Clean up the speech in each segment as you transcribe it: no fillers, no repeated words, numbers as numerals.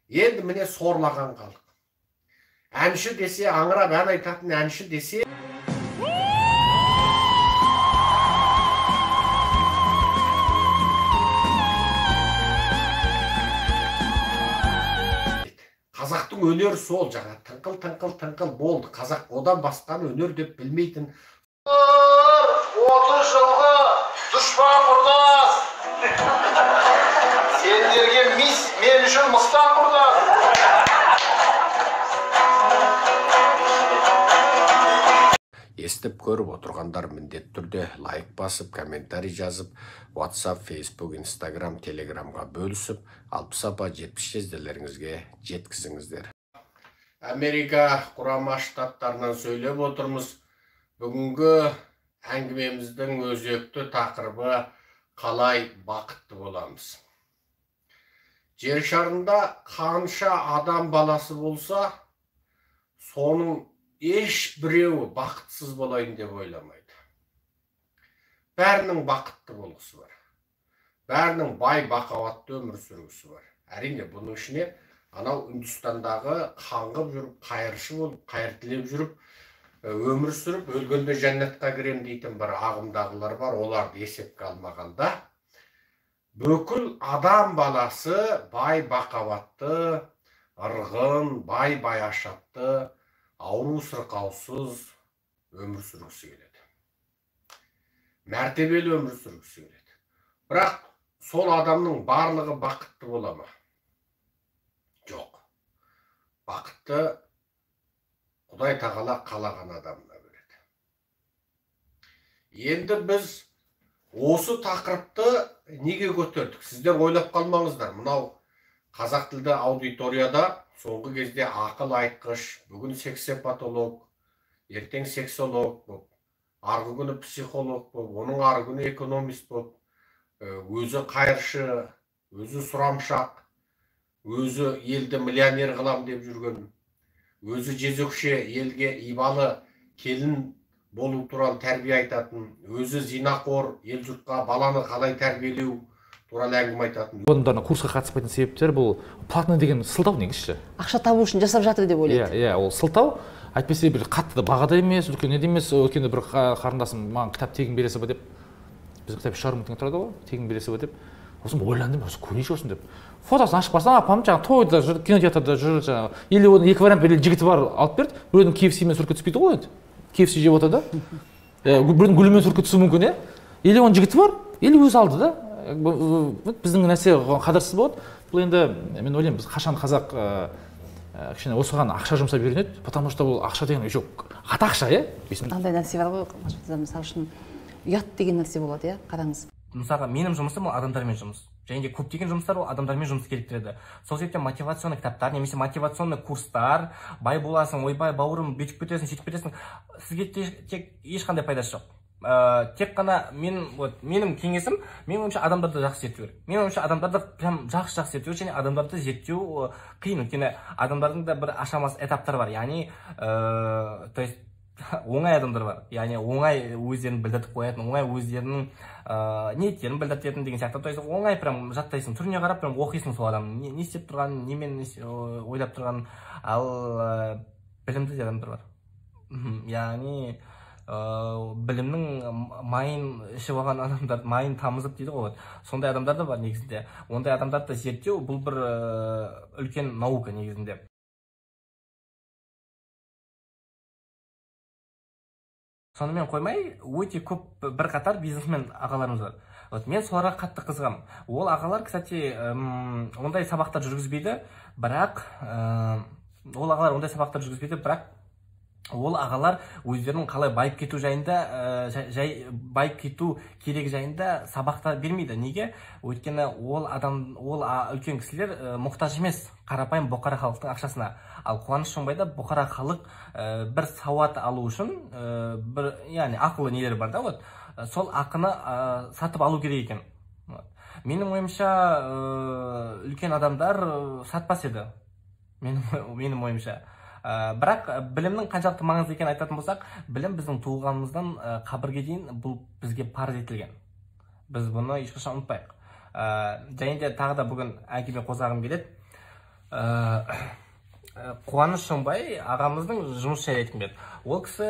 Енді міне сорлаған халық. Әнші десе, аңырап ән айтатын әнші десе, қазақтың өнері сол, жаңа тыңқыл-тыңқыл-тыңқыл болды. Қазақ одан басқаны өнер деп білмейтін. 30 жылғы дұшпан құрдас. Сендерге мис, мен үшін мыстан құрдас. Естіп көріп отырғандар міндетті түрде лайк басып, комментарий жазып, WhatsApp, Facebook, Instagram, Telegramға бөлісіп, 60 апа 70 жезделеріңізге жеткізіңіздер. Америка Құрама Штаттарынан сөйлеп отырмыз. Бүгінгі әңгімеміздің өзекті тақырыбы қалай бақытты боламыз. Жер шарында қанша адам баласы болса, соның еш біреуі бақытсыз болайын деп ойламайды. Бәрінің бақытты болғысы бар. Бәрінің бай бақауатты өмір сүргісі бар. Әрине, бұның ішіне анау Үндістандағы қаңғып жүріп, қайыршы болып, қайыр тілеп жүріп, өмір сүріп, өлгенде жәннатқа кірем дейтін бір ағымдағылар бар. Оларды есепке алмағанда, бүкіл адам баласы бай бақауатты, ырғын, бай баяшатты, ауру сырқаусыз өмір сүргісі келеді. Мәртебелі өмір сүргісі келеді. Бірақ сол адамның барлығы бақытты бола ма? Жоқ. Бақытты Құдай тағала қалаған адамына береді. Енді біз осы тақырыпты неге көтердік? Сіздер ойлап қалмаңыздар. Мынау қазақ тілді аудиторияда соңғы кезде ақыл айтқыш, бүгін сексопатолог, ертең сексолог болып, арғы күні психолог болып, оның арғы күні экономист болып, өзі қайыршы, өзі сұрамшақ, өзі елді миллионер қылам деп жүрген, өзі жезөкше, елге ибалы келін болу туралы тәрбие айтатын, өзі зинақор, ел жұртқа баланы қалай тәрбиелеу туралы әңгіме айтатын. Адамдардың курсқа қатыспайтын себептер бұл платный деген сылтау негізі. Ақша табу үшін жасап жатыр деп ойлайды. Иә, ол сылтау. Әйтпесе бір қатты да бағада емес, үлкен не емес. Өткенде бір қарындасым маған кітап тегін бересі ба деп. Біздің кітап 3,5 мың теңге тұрады ғой, тегін бересі ба деп. Сосын ойландым, осы көрейінші осыны деп. Фотосын ашып барсам, апам жаңағы тойда жүр, кинотеатрда жүр, жаңағы. Или оның екі вариант, біреудің жігіті бар алып берді, біреудің KFC-мен суретке түспейді ғой енді. KFC жеп отыр да. Біреудің гүлімен суретке түсуі мүмкін, иә. Или оның жігіті бар, или өзі алды да. Біздің нәрсе қадірсіз болады. Бұл енді мен ойлаймын, біз қашан қазақ кішкене осыған ақша жұмсап үйренеді, потому что бұл ақша деген еще ата ақша, иә? Андай нәрсе бар ғой, мысалы үшін ұят деген нәрсе болады, иә, қараңыз. Мысалға, менің жұмысым ол адамдармен жұмыс. Және де көптеген жұмыстар ол адамдармен жұмыс керектіреді. Сол себептен мотивационный кітаптар немесе мотивационный курстар, бай боласың, ойбай, бауырым, бүйтіп кетесің, сөйтіп кетесің, сізге тек ешқандай пайдасы жоқ. Тек қана менің кеңесім, менің ойымша адамдарды жақсы зерттеу керек. Менің ойымша адамдарды прям жақсы зерттеу және адамдарды зерттеу қиын, өйткені адамдардың да бір ашамас этаптары бар. Яғни, то есть оңай адамдар бар. Яғни оңай өздерін білдіртіп қоятын, оңай өздерінің ниеттерін білдіртетін деген сияқты. То есть оңай прям жаттайсың, түріне қарап прям оқисың сол адамның не істеп тұрғанын, немен ойлап тұрғанын. Ал білімді де адамдар бар. Яғни білімнің майын ішіп алған адамдар, майын тамызып дейді ғой, сондай адамдар да бар негізінде. Ондай адамдарды зерттеу бұл бір үлкен наука негізінде. Сонымен қоймай, өте көп бірқатар бизнесмен ағаларымыз бар. Вот, мен соларға қатты қызығамын. Ол ағалар, кстати, ондай сабақтар жүргізбейді, бірақ ол ағалар ондай сабақтар жүргізбейді, бірақ ол ағалар өздерінің қалай байып кету жайында, байып кету керек жайында сабақтар бермейді. Неге? Өйткені ол адам, ол үлкен кісілер мұқтаж емес қарапайым бұқара халықтың ақшасына. Ал Қуаныш Шоңбайда бұқара халық бір сауат алу үшін бір, яғни ақылы нелер бар да, вот сол ақыны сатып алу керек екен. Менің ойымша үлкен адамдар сатпас еді. Менің ойымша. Бірақ білімнің қаншалықты маңызды екенін айтатын болсақ, білім біздің туылғанымыздан қабірге дейін бұл бізге парыз етілген. Біз бұны ешқашан ұмытпайық. Және де тағы да бүгін әңгіме қозғағым келеді. Қуаныш Шоңбай ағамыздың жұмыс жайлы айтқым келеді. Ол кісі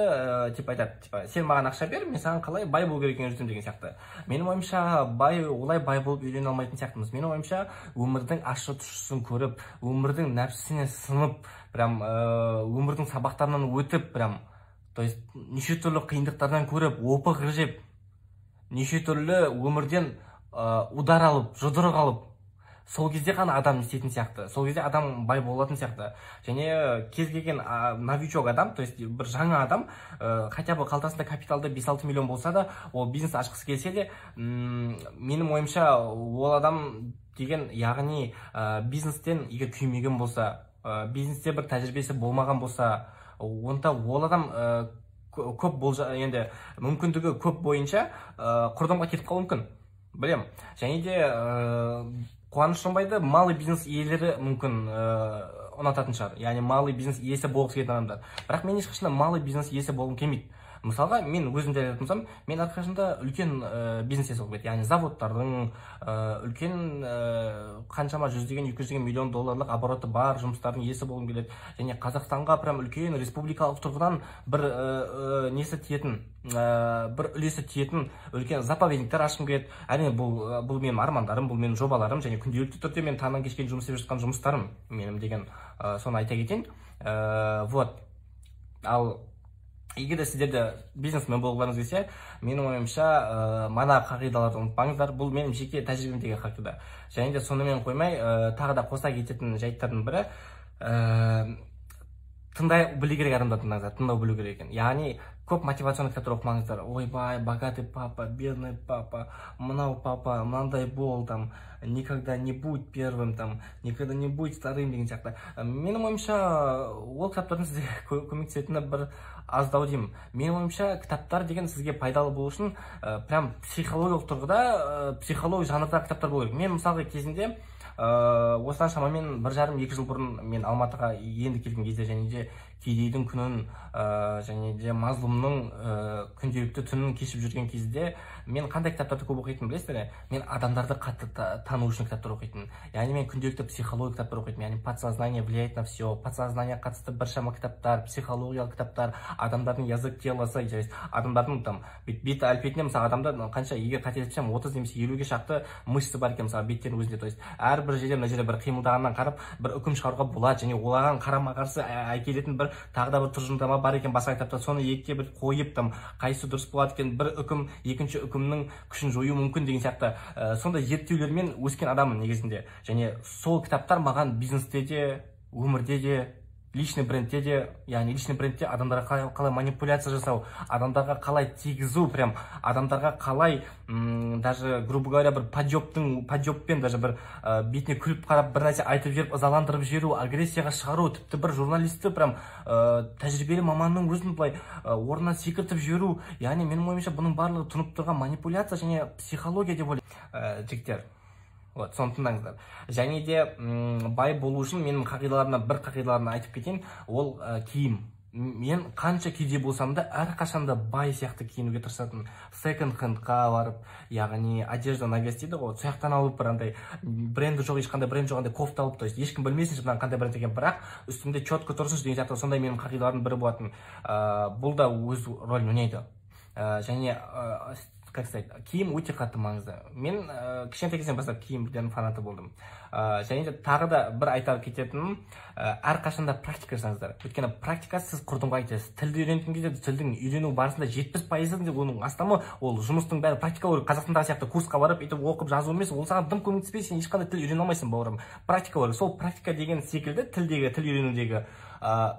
типа айтады, типа, сен маған ақша бер, мен саған қалай бай болу керек екенін үйретемін деген сияқты. Менің ойымша, бай олай бай болып үйрене алмайтын сияқтымыз. Менің ойымша, өмірдің ащы тұщысын көріп, өмірдің нәпсісіне сынып, прям өмірдің сабақтарынан өтіп, прям, то есть неше түрлі қиындықтардан көріп, опық жеп, неше түрлі өмірден удар алып, жұдырық алып, сол кезде ғана адам не істейтін сияқты, сол кезде адам бай болатын сияқты. Және кез келген новичок адам, то есть бір жаңа адам, хотя бы қалтасында капиталды 5-6 миллион болса да, ол бизнес ашқысы келсе де, менің ойымша, ол адам деген, яғни бизнестен егер күймеген болса, бизнесте бір тәжірибесі болмаған болса, онда ол адам көп болжа, енді мүмкіндігі көп бойынша құрдымға кетіп қалуы мүмкін, білем. Және де Қуаныш Шоңбайды малый бизнес иелері мүмкін ұнататын шығар, яғни малый бизнес иесі болғысы келетін адамдар. Бірақ мен ешқашан да малый бизнес иесі болғым келмейді. Мысалға, мен өзім жайлы айтатын болсам, мен әрқашан да үлкен бизнес иесі болғым келеді, яғни заводтардың үлкен қаншама жүздеген, 200-деген миллион долларлық обороты бар жұмыстардың иесі болғым келеді. Және Қазақстанға прям үлкен республикалық тұрғыдан бір несі тиетін, бір үлесі тиетін үлкен заповедниктер ашқым келеді. Әрине, бұл менің армандарым, бұл менің жобаларым және күнделікті түрде мен таңнан кешке дейін жұмыс істеп жатқан жұмыстарым менің деген, соны айта кетейін. Вот, ал егер де сіздерде бизнесмен болғыларыңыз келсе, менің ойымша, мына қағидаларды ұмытпаңыздар. Бұл менің жеке тәжірибемдегі қағида. Және де сонымен қоймай, тағы да қоса кететін жайттардың бірі, тыңдай білу керек, адамдарды тыңдаңыздар, тыңдау білу керек екен. Яғни көп мотивационный кітаптар оқымаңыздар. Ойбай, «Богатый папа, бедный папа», мынау папа, мынандай бол, там, никогда не будь первым, там, никогда не будь вторым деген сияқты. Менің ойымша, ол кітаптардың сізге көмектесетіні бір аздау деймін. Менің ойымша, кітаптар деген сізге пайдалы болу үшін прям психологиялық тұрғыда, психология жанрдағы кітаптар болу керек. Мен, мысалға, кезінде, осыдан шамамен 1,5-2 жыл бұрын мен Алматыға енді келген кезде және де кедейдің күнін және де мазлұмның күнделікті түнін кешіп жүрген кезде мен қандай кітаптарды көп оқитынмын, білесіздер ме? Мен адамдарды қатты тану үшін кітаптар оқитынмын. Яғни мен күнделікті психология кітаптар оқитынмын, яғни «Подсознание влияет на все», подсознание қатысты біршама кітаптар, психологиялық кітаптар, адамдардың язык телосы, то есть адамдардың там бет әлпетіне, мысалы, адамда қанша, егер қателеспесем, 30 немесе 50-ге шақты мышца бар екен, мысалы, беттердің өзінде. То есть әрбір жерде, мына жерде бір қимылдағаннан қарап бір үкім шығаруға болады және оған қарама қарсы әкелетін бір тағы да бір тұжырымдама бар екен басқа кітапта. Соны екіге бір қойып, там, қайсысы дұрыс болады екен, бір үкім екінші үкімнің күшін жоюы мүмкін деген сияқты, сондай зерттеулермен өскен адаммын негізінде. Және сол кітаптар маған бизнесте де, өмірде де, личный брендте де, яғни личный брендте адамдарға қалай манипуляция жасау, адамдарға қалай тигізу, прям адамдарға қалай даже, грубо говоря, бір подъебпен, даже бір бетіне күліп қарап бір нәрсе айтып жіберіп, ызаландырып жіберу, агрессияға шығару, тіпті бір журналистті, прям тәжірибелі маманның өзін былай орнынан секіртіп жіберу. Яғни менің ойымша, бұның барлығы тұнып тұрған манипуляция және психология деп ойлаймын, жігіттер. Вот, соны тыңдаңыздар. Және де бай болу үшін менің қағидаларымнан бір қағидаларын айтып кетейін. Ол киім. Мен қанша кедей болсам да, әрқашанда бай сияқты киінуге тырысатынмын. Секонд хендқа барып, яғни одежда на вес дейді ғой, сол жақтан алып, бір андай бренді жоқ, ешқандай бренд жоқ андай кофта алып, то есть ешкім білмесінші мынаның қандай бренд екенін, бірақ үстімде четко тұрсыншы деген сияқты, сондай менің қағидаларымның бірі болатын. Бұл да өз рөлін ойнайды. Және как сказать, киім өте қатты маңызды. Мен кішкентай кезден бастап киімдердің фанаты болдым. Және де тағы да бір айта кететінім, әрқашанда практика жасаңыздар, өйткені практика сіз құрдымға кетесіз. Тілді үйренетін кезде тілдің үйрену барысында 70%-ы, оның астамы, ол жұмыстың бәрі практика керек. Қазақстандағы сияқты курсқа барып, өйтіп оқып жазу емес, ол саған дым көмектеспейді, сен ешқандай тіл үйрене алмайсың, бауырым. Практика керек. Сол практика деген секілді тілдегі, тіл үйренудегі,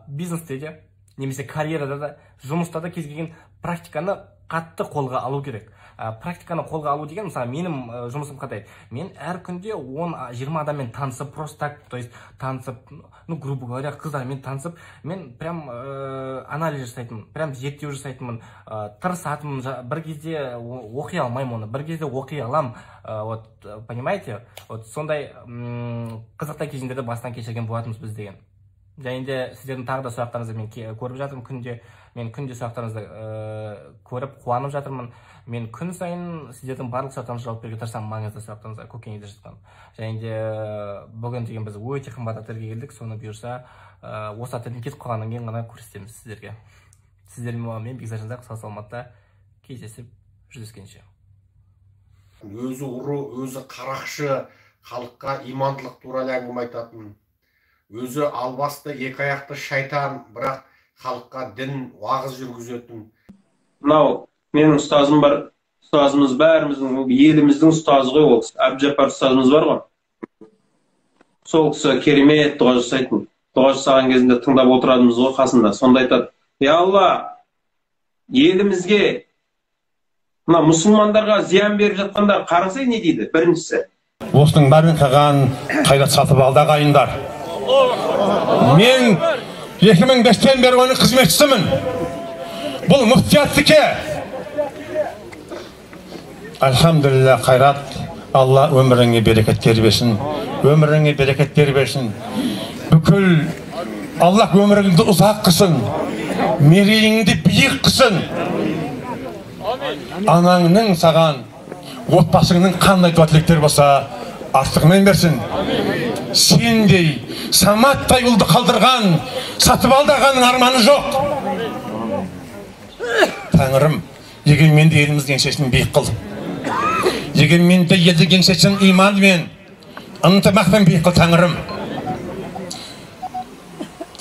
бизнесте де немесе карьерада да, жұмыста да кез келген практиканы қатты қолға алу керек. Практиканы қолға алу деген, мысалы, менің жұмысым қандай? Мен әр күнде 10-20 адаммен танысып, просто так, то есть танысып, ну, грубо говоря, қыздармен танысып, мен прям анализ жасайтынмын, прям зерттеу жасайтынмын, тырысатынмын. Бір кезде оқи алмаймын оны, бір кезде оқи аламын. Вот, понимаете, вот сондай қызықты кезеңдерді бастан кешірген болатынбыз біз деген. Және де сіздердің тағы да сұрақтарыңызды мен көріп жатырмын күнде. Мен күнде сұрақтарыңызды көріп қуанып жатырмын. Мен күн сайын сіздердің барлық сұрақтарыңызға жауап беруге тырысамын, маңызды сұрақтарыңызға, көкейіңізде жатқан. Және де бүгін деген біз өте қымбат отельге келдік. Соны бұйырса осы отельден кетіп қалғаннан кейін ғана көрсетеміз сіздерге. Сіздермен мен Бекзат Жанұзақов, сау саламатта кездесіп жүздескенше. Өзі ұры, өзі қарақшы, халыққа имандылық туралы әңгіме айтатын, өзі албасты екі аяқты шайтан, бірақ халыққа дін уағыз жүргізетін. Мынау менің ұстазым бар, ұстазымыз бәріміздің, еліміздің ұстазы ғой ол кісі, Әбдіжаппар ұстазымыз бар ғой. Сол кісі керемет дұға жасайтын. Дұға жасаған кезінде тыңдап отыратынбыз ғой қасында. Сонда айтады: «Я Алла, елімізге, мына мұсылмандарға зиян беріп жатқандар қарасай не дейді?» Біріншісі. Осының бәрін қылған Қайрат Сатыбалды ағайындар. Мен 2005-тен бері оның қызметшісімін. Бұл мүфтияттікі. Альхамдулилля, Қайрат, Алла өміріңе берекеттер берсін. Өміріңе берекеттер берсін. Бүкіл Алла өміріңді ұзақ қылсын. Мерейіңді биік қылсын. Анаңның саған, отбасыңның қандай дуа тілектер болса, артығымен берсін. Сендей Саматтай ұлды қалдырған Сатыбалды ағаның арманы жоқ. Тәңірім, егерменді еліміздің еңсесін биік қыл. Егерменді елдің еңсесін иманмен, ынтымақпен биік қыл, Тәңірім.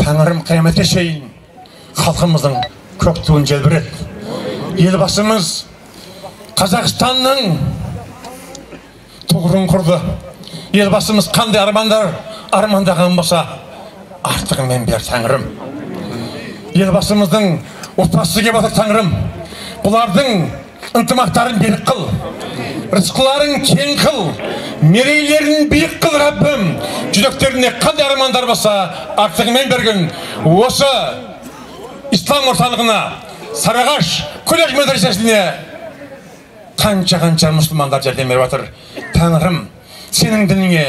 Тәңірім, қияметке шейін халқымыздың көк туын желбірет. Елбасымыз Қазақстанның тұғырын құрды. Елбасымыз қандай армандар армандаған болса, артығымен бер, Тәңірім. Елбасымыздың отбасы келіп отыр, Тәңірім. Бұлардың ынтымақтарын берік қыл, рызқыларын кең қыл, мерейлерін биік қыл, Раббым. Жүректеріне қандай армандар болса, артығымен бергін. Осы ислам орталығына, Сарыағаш колледж медресесіне қанша-қанша мұсылмандар жәрдем беріп жатыр. Тәңірім, сенің дініңе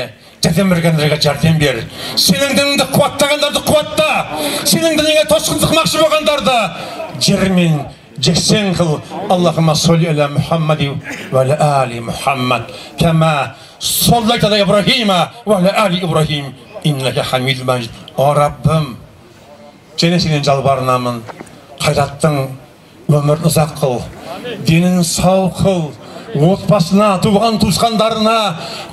жәрдем бергендерге жәрдем бер. Сенің дініңді қуаттағандарды қуатта. Сенің дініңе тосқындық қылмақшы болғандарды жермен жексен қыл. Аллахума солли аля Мухаммади ва аля али Мухаммад кама соллайта аля Ибрахима ва аля али Ибрахим иннака хамидун мажид. О Раббым, және сенен жалбарынамын. Қайраттың өмірін ұзақ қыл, денін сау қыл, отбасына, туған туысқандарына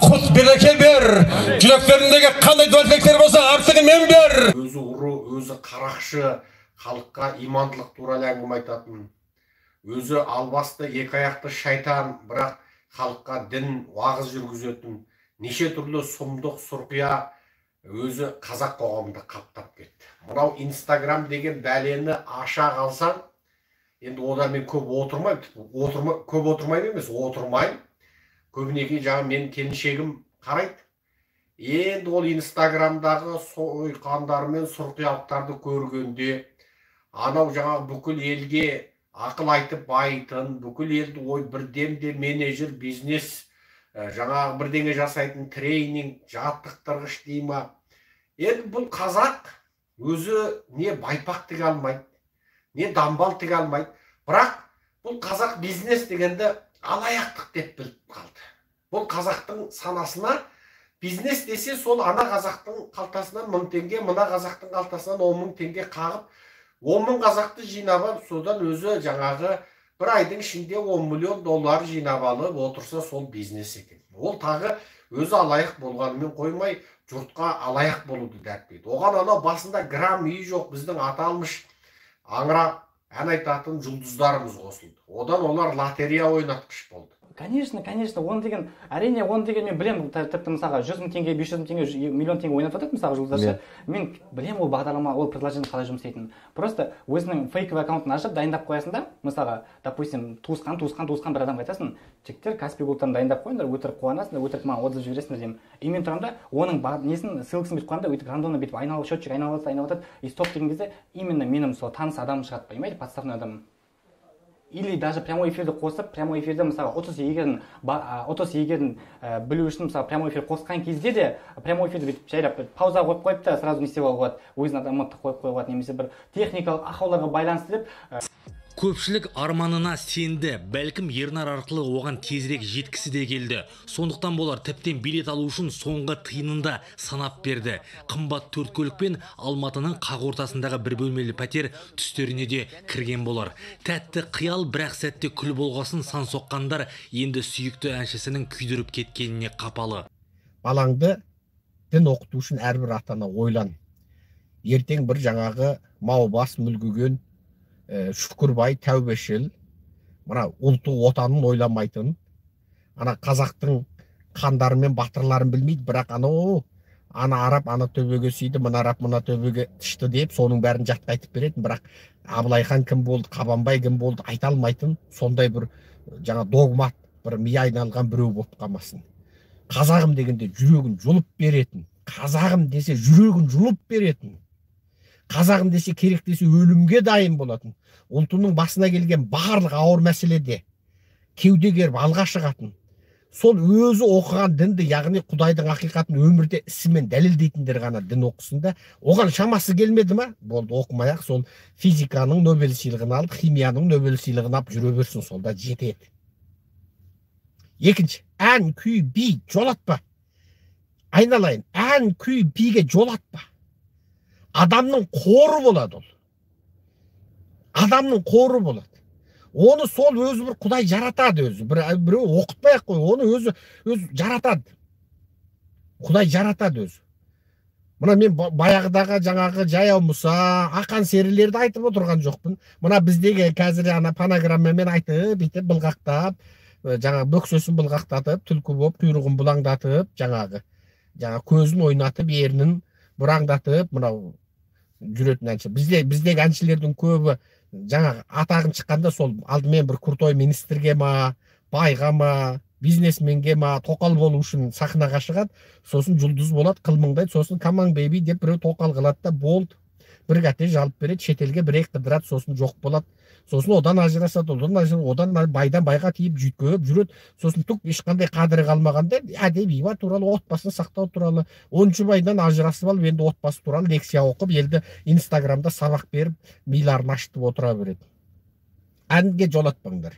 құт береке бер. Жүректеріндегі қандай дуа тілектер болса, артығымен бер. Өзі ұры, өзі қарақшы, халыққа имандылық туралы әңгіме айтатын, өзі албасты екі аяқты шайтан, бірақ халыққа дін уағыз жүргізетін, неше түрлі сұмдық сұрқия өзі қазақ қоғамында қаптап кетті. Мынау Инстаграм деген бәлені аша қалсаң, енді одан мен көп отырмаймын, көп отырмаймын емес, отырмаймын. Көбінесе жаңа менің келіншегім қарайды. Енді ол Инстаграмдағы сойқандар мен сұрқиялықтарды көргенде, анау жаңағы бүкіл елге ақыл айтып байытын, бүкіл елді ой бірдемде менеджер, бизнес, жаңағы бірдеңе жасайтын тренинг, жаттықтырғыш дей ма. Енді бұл қазақ өзі не байпақ тіге алмайды, не дамбал тіге алмайды. Бірақ бұл қазақ бизнес дегенді алаяқтық деп біліп қалды. Бұл қазақтың санасына бизнес десе, сол ана қазақтың қалтасынан 1000 теңге, мына қазақтың қалтасынан 10 000 теңге қағып, 10 000 қазақты жинап алып, содан өзі жаңағы бір айдың ішінде 10 миллион доллар жинап алып отырса, сол бизнес екен. Ол тағы өзі алаяқ болғанымен қоймай, жұртқа алаяқ болуды дәріптейді. Оған анау басында грамм үй жоқ, біздің аталмыш аңырап ән айтатын жұлдыздарымыз қосылды. Одан олар лотерея ойнатқыш болды. Конечно, конечно, он деген, әрине, он деген мен білемін, тіпті мысалға 100 мың теңге, 500 мың теңге, миллион теңге ойнатып жатады мысалға жұлдыздар ше. Мен білемін ол бағдарлама, ол предложение қалай жұмыс істейтінін. Просто өзінің фейковый аккаунтын ашып дайындап қоясың да, мысалға, допустим, туысқан, туысқан, туысқан бір адамға айтасың, жігіттер, Каспи Голдтан дайындап қойыңдар, өтірік қуанасыңдар, өтірік маған отзыв жібересіңдер деймін. И мен тұрамын да, оның несін, ссылкасын бүйтіп қоямын да, өйтіп рандомно бүйтіп айналып, счетчик айналып жатады, айналып жатады, и стоп деген кезде именно менің сол таныс адамым шығады, понимаете, подставной адамым. Или даже прямой эфирді қосып, прямой эфирде, мысалы, ұтыс иегерін білу үшін, мысалы, прямой эфир қосқан кезде де прямой эфирді бүйтіп жайлап бір пауза қойып қойып та, сразу не істеп алуға болады, өзін ұмытып қойып қоюға болады немесе бір техникалық ақауларға байланысты деп. Көпшілік арманына сенді, бәлкім, Ернар арқылы оған тезірек жеткісі де келді. Сондықтан болар, тіптен билет алу үшін соңғы тиынын да санап берді. Қымбат төрт көлікпен Алматының қақ ортасындағы бір бөлмелі пәтер түстеріне де кірген болар. Тәтті қиял бір ақ сәтте күл болғасын, сан соққандар енді сүйікті әншісінің күйдіріп кеткеніне қапалы. Балаңды дін оқыту үшін әрбір ата ана ойлан. Ертең бір жаңағы маубас мүлгіген, Шүкірбай тәубешіл, мына ұлты отанын ойламайтын, ана қазақтың хандары мен батырларын білмейді, бірақ анау ана араб ана төбеге сүйді, мына араб мына төбеге тышты деп соның бәрін жатқа айтып беретін, бірақ Абылай хан кім болды, Қабанбай кім болды айта алмайтын, сондай бір жаңа догмат, бір ми айналған біреу болып қалмасын. Қазағым дегенде жүрегін жұлып беретін, қазағым десе жүрегін жұлып беретін, қазағым десе керек десе өлімге дайын болатын, ұлтының басына келген барлық ауыр мәселеде кеуде керіп алға шығатын, сол өзі оқыған дінді, яғни Құдайдың ақиқатын өмірде ісімен дәлелдейтіндер ғана дін оқысын да. Оған шамасы келмеді ма, болды, оқымай ақ сол физиканың Нобель сыйлығын алып, химияның Нобель сыйлығын алып жүре берсін, сол да жетеді. Екінші, ән, күй, би жолатпа. Айналайын, ән, күй, биге жолатпа. Адамның қоры болады ол. Адамның қоры болады. Оны сол өзі бір Құдай жаратады өзі. Біреу оқытпай ақ қой, оны өзі жаратады. Құдай жаратады өзі. Мына мен баяғыдағы жаңағы Жаяу Мұса, Ақан серілерді айтып отырған жоқпын. Мына біздегі қазір ана фонограммамен айтып, бүйтіп былғақтап, жаңағы бөксесін былғақтатып, түлкі болып құйрығын бұлаңдатып, жаңағы көзін ойнатып, ернін бұраңдатып, мынау жүретін әнші. Біздегі әншілердің көбі жаңағы атағын шыққанда сол алдымен бір крутой министрге ма, байға ма, бизнесменге ма тоқал болу үшін сахнаға шығады, сосын жұлдыз болады, қылмыңдайды, сосын каман бейби деп біреу тоқал қылады да болды. Бір кәте жалып береді, шетелге бір екі қыдырады, сосын жоқ болады. Сосын одан ажырасады, одан ажырасады, одан байдан байға тиіп жүйткіп жүреді. Сосын түк ешқандай қадірі қалмағанда әдеби туралы, отбасын сақтау туралы, 10 байдан ажырасып алып, енді отбасы туралы лекция оқып, елді Инстаграмда сабақ беріп, миларын ашытып отыра береді. Әнге жолатпаңдар.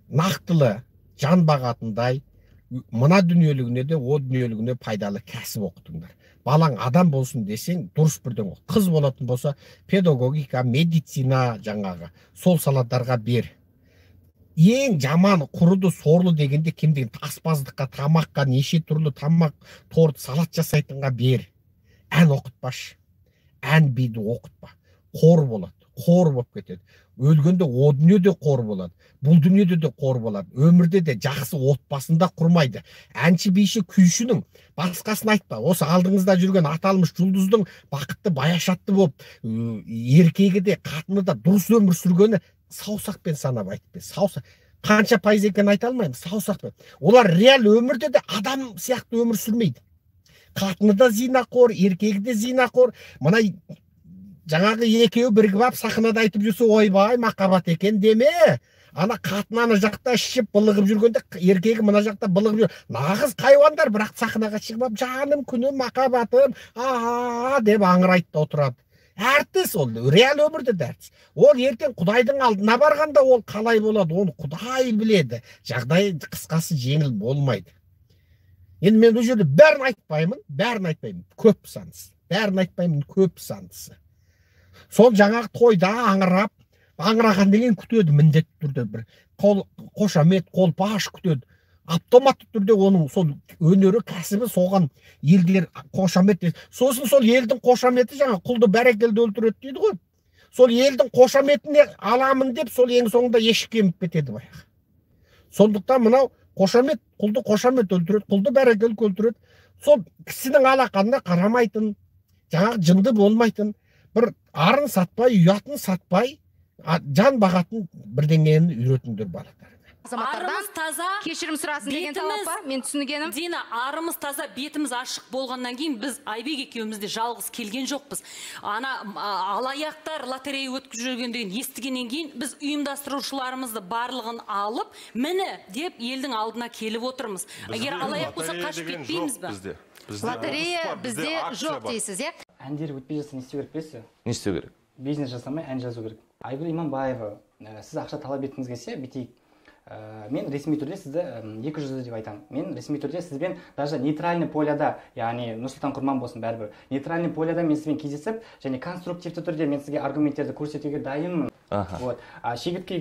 Нақтылы, жан бағатындай, мына дүниелігіне де, о дүниелігіне пайдалы кәсіп оқытыңдар. Балаң адам болсын десең, дұрыс бірден оқы. Қыз болатын болса, педагогика, медицина жаңағы, сол саладарға бер. Ең жаман, құрыды, сорлы дегенде кім деген, аспаздыққа, тамаққа, неше түрлі тамақ, торт, салат жасайтынға бер. Ән оқытпашы, ән биді оқытпа. Қор болады, қор болып кетеді. Өлгенде о дүниеде қор болады, бұл дүниеде де қор болады, өмірде де жақсы отбасында құрмайды. Әнші, биші, күйшінің басқасын айтпа. Осы алдыңызда жүрген аталмыш жұлдыздың бақытты, баяшатты болып, еркегі де, қатыны да дұрыс өмір сүргені саусақпен санап айтып бер. Саусақ. Қанша пайыз екенін айта алмаймын, саусақпен. Олар реал өмірде де адам сияқты өмір сүрмейді. Қатыны да зинақор, еркегі де зинақор. Мына жаңағы екеуі бірігіп алып сахнада айтып жүрсе, ойбай, махаббат екен деме. Ана қатын ана жақта ішіп былығып жүргенде, еркегі мына жақта былығып жүр. Нағыз хайуандар, бірақ сахнаға шығып алып, жаным, күнім, махаббатым, а деп аңырайды да отырады. Әртіс ол, реал өмірде де әртіс. Ол ертең Құдайдың алдына барғанда ол қалай болады, оны Құдай біледі. Жағдай қысқасы жеңіл болмайды. Енді мен бұл жерде бәрін айтпаймын, бәрін айтпаймын, көп сандысы. Бәрін айтпаймын, көп сандысы. Сол жаңағы тойда аңырап, аңыраған деген күтеді міндетті түрде бір қол қошамет, қолпаш күтеді. Автоматты түрде оның сол өнері, кәсібі соған елдер қошамет. Сосын сол елдің қошаметі жаңа құлды бәрекелді өлтіреді дейді ғой. Сол елдің қошаметіне аламын деп сол ең соңында ешкі кеміп кетеді баяғы. Сондықтан мынау қошамет, құлды қошамет өлтіреді, құлды бәрекелді өлтіреді. Сол кісінің алақанына қарамайтын, жаңағы жынды болмайтын, бір арын сатпай, ұятын сатпай, жан бағатын бірдеңені үйретіңдер балаларына. Арымыз таза, кешірім сұрасын деген талап па? Мен түсінгенім. Дина, арымыз таза, бетіміз ашық болғаннан кейін біз Айбек екеуміз де жалғыз келген жоқпыз. Ана алаяқтар лотерея өткізіп жүрген деген естігеннен кейін біз ұйымдастырушыларымызды барлығын алып, міне деп елдің алдына келіп отырмыз. Егер алаяқ болса қашып кетпейміз бе? Лотерея бізде жоқ дейсіз, иә? Әндер өтпей жатса не істеу керек білесіз? Не істеу керек? Бизнес жасамай ән жазу керек. Айгүл Иманбаева, сіз ақша талап еткіңіз келсе, бүйтейік. Мен ресми түрде сізді 200 деп айтамын. Мен ресми түрде сізбен даже нейтральный поляда, яғни Нұрсұлтан Құрман болсын бәрібір, нейтральный поляда мен сізбен кездесіп, және конструктивті түрде мен сізге аргументтерді көрсетуге дайынмын. Вот. А шегірткеге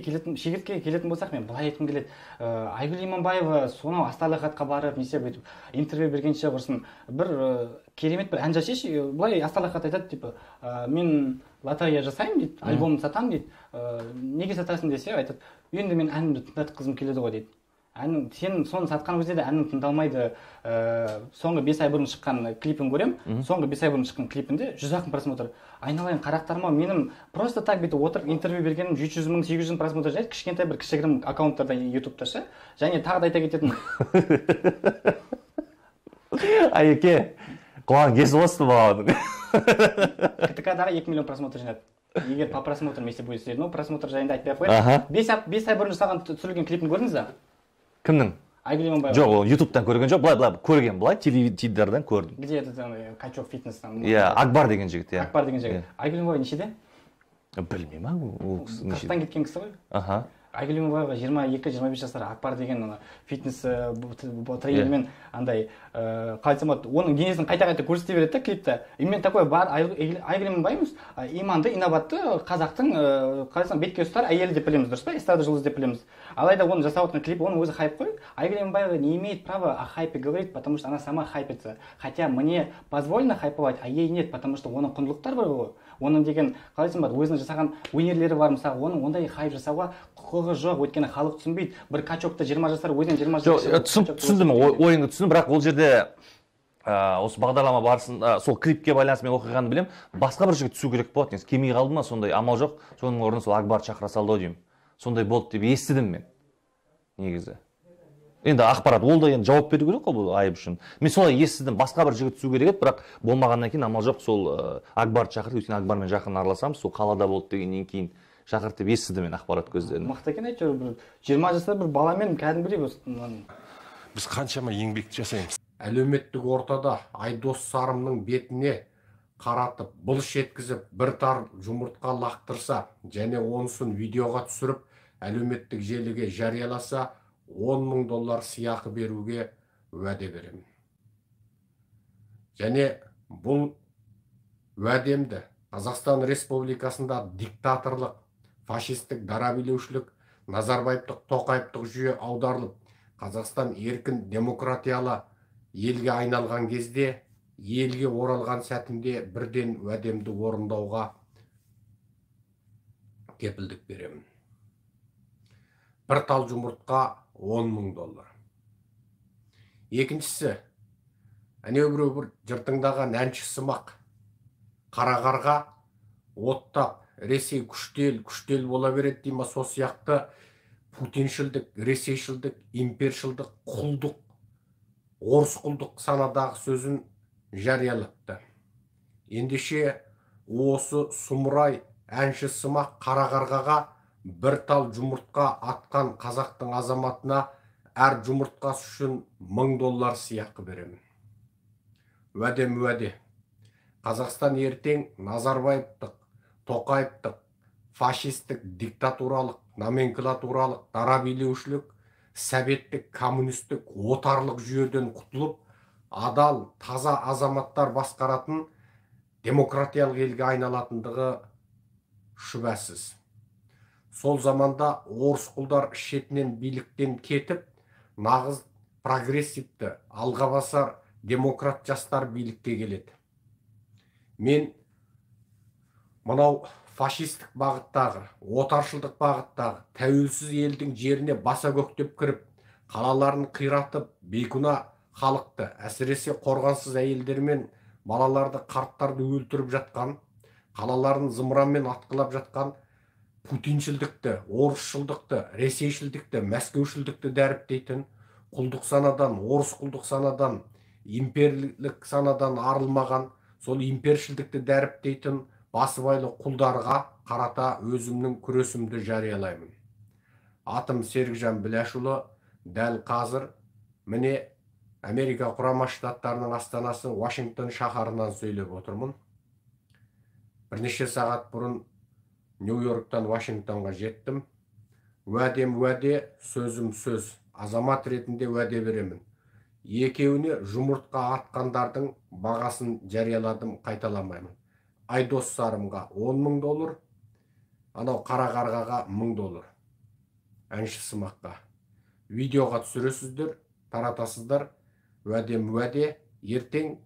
келетін болсақ, мен былай айтқым келеді. Айгүл Иманбаева сонау астарлы хатқа барып, не істеп өйтіп интервью бергенше құрсын, бір керемет бір ән жасайшы, былай астарлы хат айтады, типа, мен лотерея жасаймын дейді, альбомын сатамын дейді. Неге сатасың десе, айтады, енді мен әнімді тыңдатқызым келеді ғой дейді. Әнің, сен соны сатқан кезде де әнің тыңдалмайды. Соңғы 5 ай бұрын шыққан клипін көрем. Соңғы 5 ай бұрын шыққан клипінде 100-ақ мың просмотр. Айналайын қарақтарым, менің просто так бүйтіп отырып интервью бергенім 700 мың, 800 мың просмотр жинайды, кішкентай бір кішігірім аккаунттарда ютубта ше. Және тағы да айта кететін. Айеке, құлағың кесіп осты баланың. КТК-дағы 2 миллион просмотр жинады. Егер по просмотрам, если будет, ну, просмотр жайында айтпай ақ қояйын. 5 ай бұрын жасаған түсірілген клипін көрдіңіз бе? Кімнің? Айгүл Иманбаева. Жоқ, ол ютубтан көрген жоқ, былай көрген, былай теледидардан көрдім. Где этот качок фитнес там? Иә, Акбар деген жігіт, иә. Акбар деген жігіт. Айгүл Иманбаева нешеде? Білмеймін, ол кісі нешеде. 40-тан кеткен кісі ғой. Аха. Айгүл Иманбаева 22-25 жасар Акбар деген ана фитнес тренермен андай, қалай айтсам болады, оның денесін қайта-қайта көрсете береді да клипте. И мен такой бар Айгүл Иманбаева иманды, инабатты қазақтың, қалай айтсам, бетке ұстар әйелі деп білеміз, дұрыс па? Эстрада жұлдызы деп білеміз. Алайда оның жасап отырған клип, оның өзі хайп қой. Айгүл Иманбаева не имеет права о хайпе говорить, потому что она сама хайпится. Хотя мне позволено хайповать, а ей нет, потому что оның құндылықтары бар ғой. Оның деген, қалай айтсам болады, өзінің жасаған өнерлері бар, мысалы, оның ондай хайп жасауға құқығы жоқ, өйткені халық түсінбейді. Бір качокты 20 жасар, өзінен 20 жасар. Түсіндім, ойыңды түсіндім, бірақ ол жерде осы бағдарлама барысында сол клипке байланысты мен оқиғаны білемін. Басқа бір жігіт түсу керек болады, негізі келмей қалды ма, сондай амал жоқ, соның орнына сол Акбар шақыра салды ау деймін. Сондай болды деп естідім мен. Негізі. Енді ақпарат, ол да енді жауап беру керек қой бұл айып үшін. Мен солай естідім, басқа бір жігіт түсу керек еді, бірақ болмағаннан кейін амал жоқ, сол Акбарды шақырды, өйткені Акбармен жақын араласамыз, сол қалада болды дегеннен кейін шақырды деп естідім мен ақпарат көздерін. Мықты екен әйтеуір, бір 20 жасар бір баламен кәдімгідей біз қаншама еңбек жасаймыз. Әлеуметтік ортада Айдос Сарымның бетіне қаратып, былш еткізіп, бір тар жұмыртқа лақтырса және онысын видеоға түсіріп, әлеуметтік желіге жарияласа, 10 мың доллар сыйақы беруге уәде беремін. Және бұл уәдемді Қазақстан Республикасында диктаторлық, фашистік, дарабилеушілік, Назарбаевтық, Тоқаевтық жүйе аударылып, Қазақстан еркін демократиялы елге айналған кезде, елге оралған сәтінде бірден уәдемді орындауға кепілдік беремін. Бір тал жұмыртқа 10 мың доллар. Екіншісі, әнеу біреу бір жыртыңдаған әнші сымақ қара қарға оттап, Ресей күштел, күштел бола береді дей ма, сол сияқты путиншілдік, ресейшілдік, импершілдік, құлдық, орыс құлдық санадағы сөзін жариялапты. Ендеше осы сұмырай әнші сымақ қара қарғаға бір тал жұмыртқа атқан қазақтың азаматына әр жұмыртқасы үшін 1000 доллар сыйақы беремін. Уәдем уәде. Қазақстан ертең Назарбаевтық, Тоқаевтық, фашистік, диктатуралық, номенклатуралық, дара билеушілік, советтік, коммунистік, отарлық жүйеден құтылып, адал, таза азаматтар басқаратын демократиялық елге айналатындығы шүбәсіз. Сол заманда орыс құлдар шетінен биліктен кетіп, нағыз прогрессивті, алға басар демократ жастар билікке келеді. Мен мынау фашистік бағыттағы, отаршылдық бағыттағы тәуелсіз елдің жеріне баса көктеп кіріп, қалаларын қиратып, бейкүнә халықты, әсіресе қорғансыз әйелдер мен балаларды, қарттарды өлтіріп жатқан, қалаларын зымыранмен атқылап жатқан путиншілдікті, орысшылдықты, ресейшілдікті, мәскеушілдікті дәріптейтін, құлдық санадан, орыс құлдық санадан, имперлік санадан арылмаған, сол импершілдікті дәріптейтін басыбайлы құлдарға қарата өзімнің күресімді жариялаймын. Атым Серікжан Біләшұлы, дәл қазір міне Америка Құрама Штаттарының астанасы Вашингтон шаһарынан сөйлеп отырмын. Бірнеше сағат бұрын Нью-Йорктан Вашингтонға жеттім. Уәдем уәде, сөзім сөз. Азамат ретінде уәде беремін. Екеуіне жұмыртқа атқандардың бағасын жарияладым, қайталамаймын. Айдос Сарымға 10 000 доллар, анау қара қарғаға 1000 доллар. Әнші сымаққа. Видеоға түсіресіздер, таратасыздар. Уәдем уәде, ертең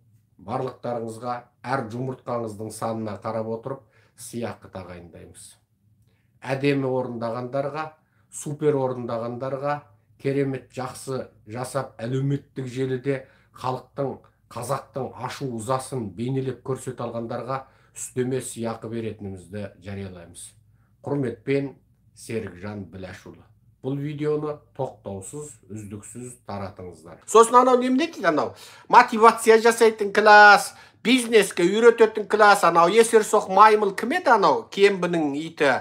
барлықтарыңызға әр жұмыртқаңыздың санына қарап отырып сыйақы тағайындаймыз. Әдемі орындағандарға, супер орындағандарға, керемет жақсы жасап әлеуметтік желіде халықтың, қазақтың ашу ызасын бейнелеп көрсете алғандарға үстеме сыйақы беретінімізді жариялаймыз. Құрметпен, Серікжан Біләшұлы. Бұл видеоны тоқтаусыз, үздіксіз таратыңыздар. Сосын анау немене дейді, анау мотивация жасайтын класс, бизнеске үйрететін класс, анау есерсоқ маймыл кім еді, анау кембінің иті.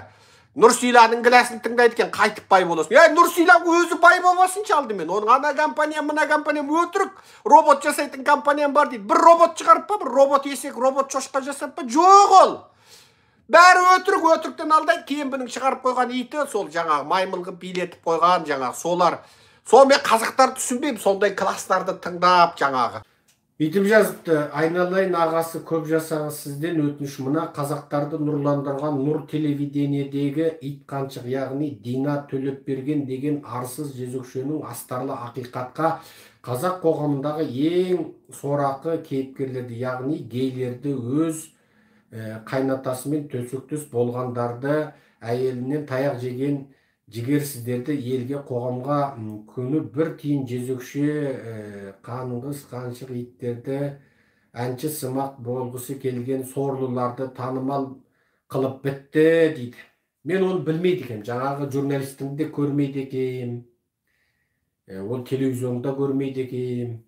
Нұрсиланың классын тыңдайды екен, қайтып бай боласың. Ей, Нұрсила өзі бай болмасыншы алдымен. Оның ана компания, мына компания өтірік, робот жасайтын компаниям бар дейді. Бір робот шығарып па, бір робот есек, робот шошқа жасап па? Жоқ ол. Бәрі өтірік, өтіріктен алдайды. Кембінің шығарып қойған иті, сол жаңағы маймыл қылып билетіп қойған жаңағы солар. Сол мен қазақтар түсінбеймін, сондай класстарды тыңдап жаңағы. Бүйтіп жазыпты: айналайын ағасы, көп жасаңыз, сізден өтініш, мына қазақтарды нұрландырған Нұр телевидениедегі ит қаншық, яғни Дина Төлепберген деген арсыз жезөкшенің астарлы ақиқатқа, қазақ қоғамындағы ең сорақы кейіпкерлерді, яғни гейлерді, өз қайнатасымен төсектес болғандарды, әйелінен таяқ жеген жігерсіздерді, елге, қоғамға күні бір тиын жезөкше, қанғыз қаншық иттерді, әнші сымақ болғысы келген сорлыларды танымал қылып бітті дейді. Мен оны білмейді екенмін, жаңағы журналистің де көрмейді екенмін, ол телевизионда көрмейді екенмін.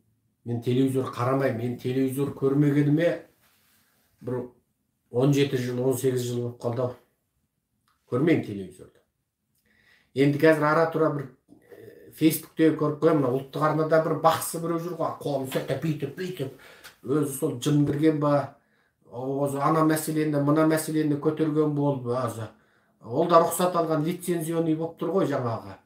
Мен телевизор қарамаймын, мен телевизор көрмегеніме бір 17 жыл, 18 жыл болып қалды ау. Көрмеймін телевизорды. Енді қазір ара тұра бір фейсбукте көріп қоямын, мына ұлттық арнада бір бақсы біреу жүр ғой, қолын ұстап бүйтіп бүйтіп, өзі сол жын кірген ба, өзі ана мәселені, мына мәселені көтерген болып, өзі ол да рұқсат алған лицензионный болып тұр ғой жаңағы.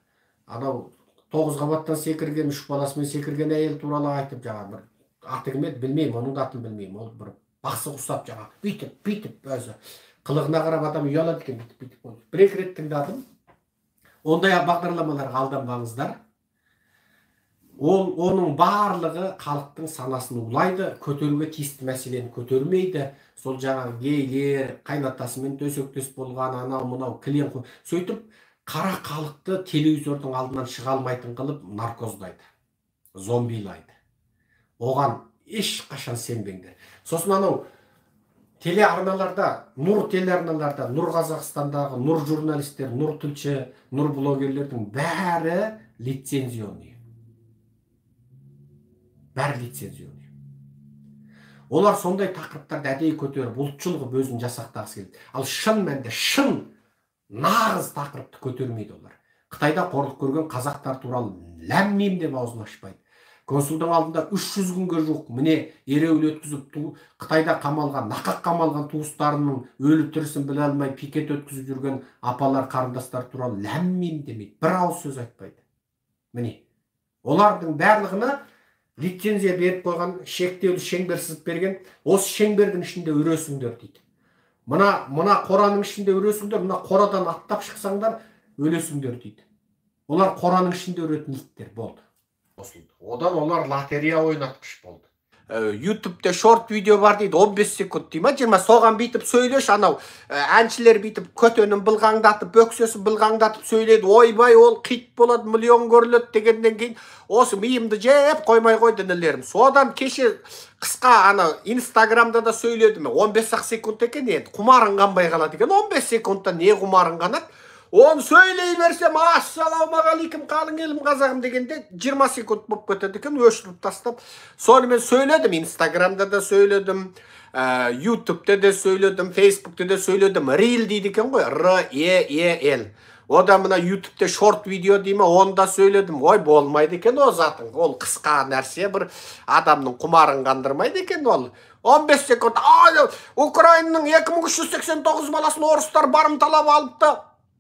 Анау 9 қабаттан секірген, 3 баласымен секірген әйел туралы айтып, жаңағы бір аты кім еді білмеймін, оның да атын білмеймін. Ол бір бақсы ұқсап жаңағы бүйтіп бүйтіп, өзі қылығына қарап адам ұялады екен, бүйтіп бүйтіп. Бір екі рет тыңдадым. Ондай бағдарламаларға алданбаңыздар. Ол оның барлығы халықтың санасын улайды, көтеруге тиісті мәселені көтермейді. Сол жаңағы гейлер, қайнатасымен төсектес болған анау мынау кілең, сөйтіп қара халықты телевизордың алдынан шыға алмайтын қылып наркоздайды, зомбилайды. Оған ешқашан сенбеңдер. Сосын анау телеарналарда, Нұр телеарналарда, Нұр Қазақстандағы Нұр журналистер, Нұр тілші, Нұр блогерлердің бәрі лицензионный. Бәрі лицензионный. Олар сондай тақырыптарды әдейі көтеріп, ұлтшыл қылып өзін жасақтағысы келеді. Ал шын мәнінде шын нағыз тақырыпты көтермейді олар. Қытайда қорлық көрген қазақтар туралы ләм-мим деп аузын ашпайды. Консулдың алдында 300 күнге жуық міне ереуіл өткізіп, Қытайда қамалған, нақақ қамалған туыстарының өлі тірісін біле алмай пикет өткізіп жүрген апалар, қарындастар туралы ләм-мим демейді, бір ауыз сөз айтпайды. Міне, олардың барлығына лицензия беріп қойған, шектеулі шеңбер сызып берген, осы шеңбердің ішінде үресіңдер дейді. Мына қораның ішінде үресіңдер, мына қорадан аттап шықсаңдар өлесіңдер дейді. Олар қораның ішінде үретін иттер болды. Одан олар лотерея ойнатқыш болды. Ютубте шорт видео бар дейді, 15 секунд дей ма, 20, соған бүйтіп сөйлеші, анау әншілер бүйтіп көтенін былғаңдатып, бөксесін былғаңдатып сөйлейді, ойбай ол хит болады, миллион көріледі дегеннен кейін осы миымды жеп қоймай қойды інілерім. Содан кеше қысқа ана Инстаграмда да сөйледім, 15 секунд екен енді, құмарың қанбай қалады екен, 15 секундта не құмарың қанады? Оны сөйлей берсем, ассалаумағалейкум қалың елім қазағым дегенде 20 секунд болып кетеді екен, өшіріп тастап. Сонымен сөйледім, Инстаграмда да сөйледім, Ютубте де сөйледім, Фейсбукте де сөйледім. Рил дейді екен ғой, Р-Е-Е-Л. Ода мына Ютубте шорт видео дей ме, оны да сөйледім. Ой, болмайды екен о затың. Ол қысқа нәрсе бір адамның құмарын қандырмайды екен ол. 15 секунд. Украинаның 2389 баласын орыстар барымталап алыпты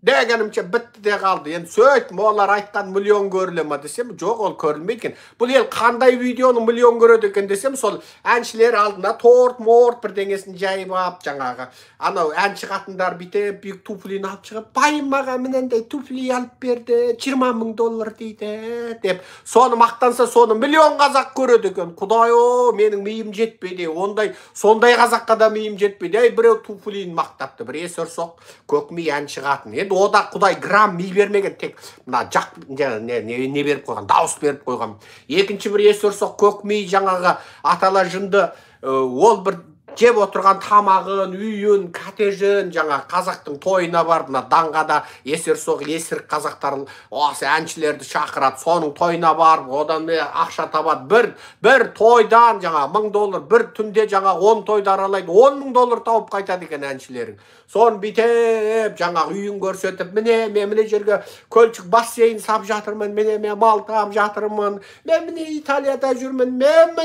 дегенімше бітті де қалды. Енді сөйтіп олар айтқан миллион көріле ма десем, жоқ, ол көрілмейді екен. Бұл ел қандай видеоны миллион көреді екен десем, сол әншілер алдына торт-морт бірдеңесін жайып алып, жаңағы анау әнші қатындар бүйтіп биік туфлиін алып шығып, байым маған мынандай туфли алып берді, 20 мың доллар дейді деп, соны мақтанса, соны миллион қазақ көреді екен. Құдай-ау, менің миым жетпейді. Ондай сондай қазаққа да миым жетпейді. Ей, біреу туфлиін мақтапты, бір есерсоқ көкми әнші қатын. Енді ода Құдай грамм ми бермеген, тек мына жақ не беріп қойған, дауыс беріп қойған. Екінші бір есерсоқ көк ми жаңағы атала жынды, ол бір жеп отырған тамағын, үйін, коттеджін, жаңа қазақтың тойына барып, мына даңғада есерсоқ есірік қазақтар осы әншілерді шақырады, соның тойына барып, одан ақша табады. Бір тойдан жаңа 1000 доллар, бір түнде жаңа 10 тойды аралайды, 10 мың доллар тауып қайтады екен әншілерің. Соны бүйтіп жаңа үйін көрсетіп, міне мен міне жерге көлшік бассейн сап жатырмын, міне мен мал тап жатырмын, мен міне Италияда жүрмін, мен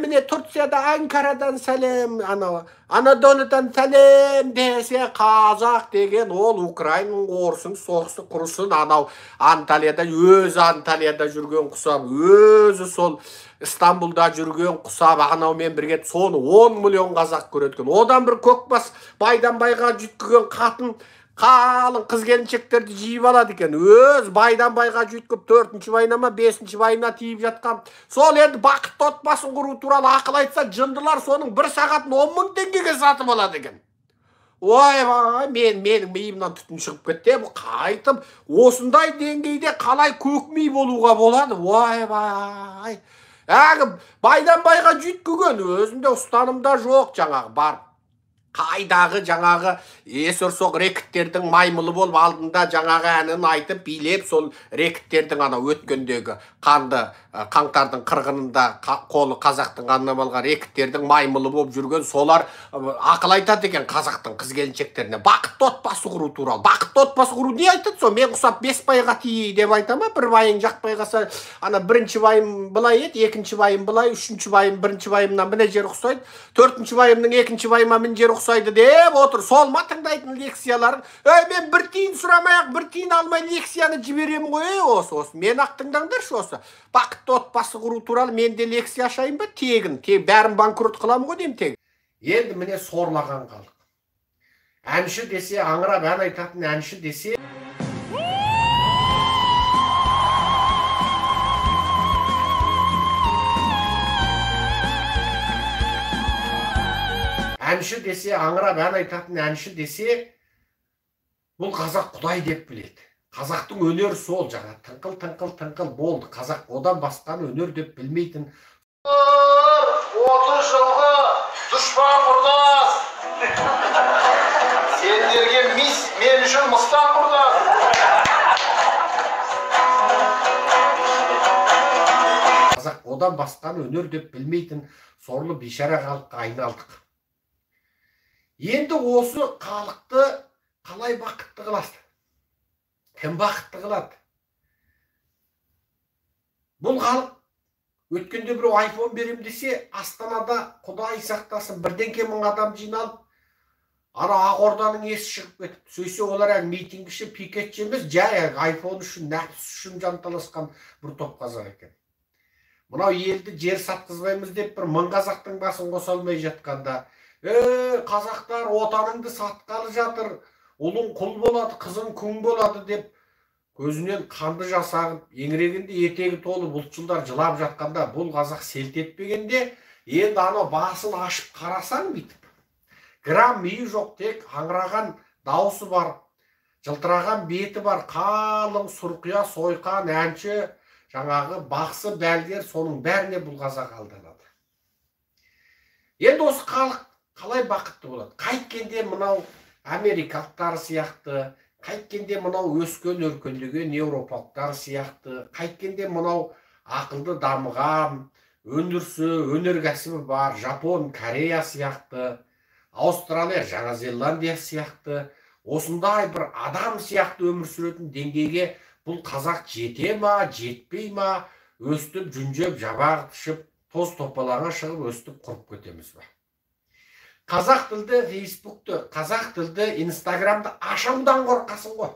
міне Турцияда Анкарадан сәлем, анау Анадолудан сәлем десе, қазақ деген ол Украинаның орысын, соғысы құрысын, анау Анталияда, өзі Анталияда жүрген құсап, өзі сол Стамбулда жүрген құсап, анаумен бірге соны 10 миллион қазақ көреді екен. Одан бір көкбас байдан байға жүйткіген қатын қалың қыз келіншектерді жиып алады екен. Өз байдан байға жүйткіп, 4-ші байына ма, 5-ші байына тиіп жатқан. Сол енді бақытты отбасын құру туралы ақыл айтса, жындылар соның бір сағатын 10 мың теңгеге сатып алады екен. Ой, менің миымнан түтін шығып кетті. Бұл қайтып осындай деңгейде қалай көк ми болуға болады? Ойбай. Әлгі байдан байға жүйткіген, өзінде ұстанымда жоқ, жаңағы барып қайдағы жаңағы есерсоқ рекіттердің маймылы болып алдында жаңағы әнін айтып билеп, сол рекіттердің ана өткендегі қанды қаңтардың қырғынында қолы қазақтың қанына балған рекіттердің маймылы болып жүрген солар ақыл айтады екен қазақтың қыз келіншектеріне бақытты отбасы құру туралы. Бақытты отбасы құру не айтады? Сол мен құсап 5 байға ти деп айта ма? Бір байың жақпай қалса, ана бірінші байым былай еді, екінші байым былай, үшінші байым бірінші байымнан мына жері ұқсайды, төртінші байымның екінші байыма мына жері ұқсайды деп отыр. Сол ма тыңдайтын лекцияларың? Ей, мен бір тиын сұрамай-ақ, бір тиын алмай лекцияны жіберемін ғой. Осы мен ақ тыңдаңдаршы осы. Бақытты отбасы құру туралы мен де лекция ашайын ба? Тегін, бәрін банкрот қыламын ғой деймін тегін. Енді міне сорлаған халық. Әнші десе, аңырап ән айтатын әнші десе, әнші десе, аңырап ән айтатын әнші десе, бұл қазақ құдай деп біледі. Қазақтың өнері сол, жаңа тыңқыл, тыңқыл, тыңқыл болды. Қазақ одан басқаны өнер деп білмейтін. 30 жылғы дұшпан құрдас. Сендерге мис, мен үшін мыстан құрдас. Қазақ одан басқаны өнер деп білмейтін сорлы бейшара халыққа айналдық. Енді осы халықты қалай бақытты қыласың? Кім бақытты қылады? Бұл халық өткенде біреу айфон берем десе, Астанада Құдай сақтасын бірдеңке мың адам жиналып, ана Ақорданың есі шығып кетіп, сөйтсе олар әлгі митингіші, пикетші емес, жай айфон үшін, нәпсі үшін жанталасқан бір топ қазақ екен. Мынау елді жер сатқызбаймыз деп бір мың қазақтың басын қоса алмай жатқанда, қазақтар отаныңды сатқалы жатыр, ұлың құл болады, қызың күң болады деп көзінен қанды жас ағып, еңірегінде етегі толып ұлтшылдар жылап жатқанда, бұл қазақ селт етпегенде, Енді анау басын ашып қарасаң бүйтіп, грамм миы жоқ, тек аңыраған даусы бар, жылтыраған беті бар, қалың сұрқия сойқан әнші, жаңағы бақсы бәлгер, соның бәріне бұл қазақ алданады. Енді осы халық қалай бақытты болады? Қайткенде мынау америкалықтар сияқты, қайткенде мынау өскен өркендеген еуропалықтар сияқты, қайткенде мынау ақылды дамыған, өндірісі, өнеркәсібі бар Жапон, Корея сияқты, Аустралия, Жаңа Зеландия сияқты, осындай бір адам сияқты өмір сүретін деңгейге бұл қазақ жете ма, жетпей ма, өстіп жүнжеп, жабағы тышып, тоз топалаңа шығып, өстіп құрып кетеміз ба? Қазақ тілді Фейсбукты, қазақ тілді Инстаграмды ашудан қорқасың ғой.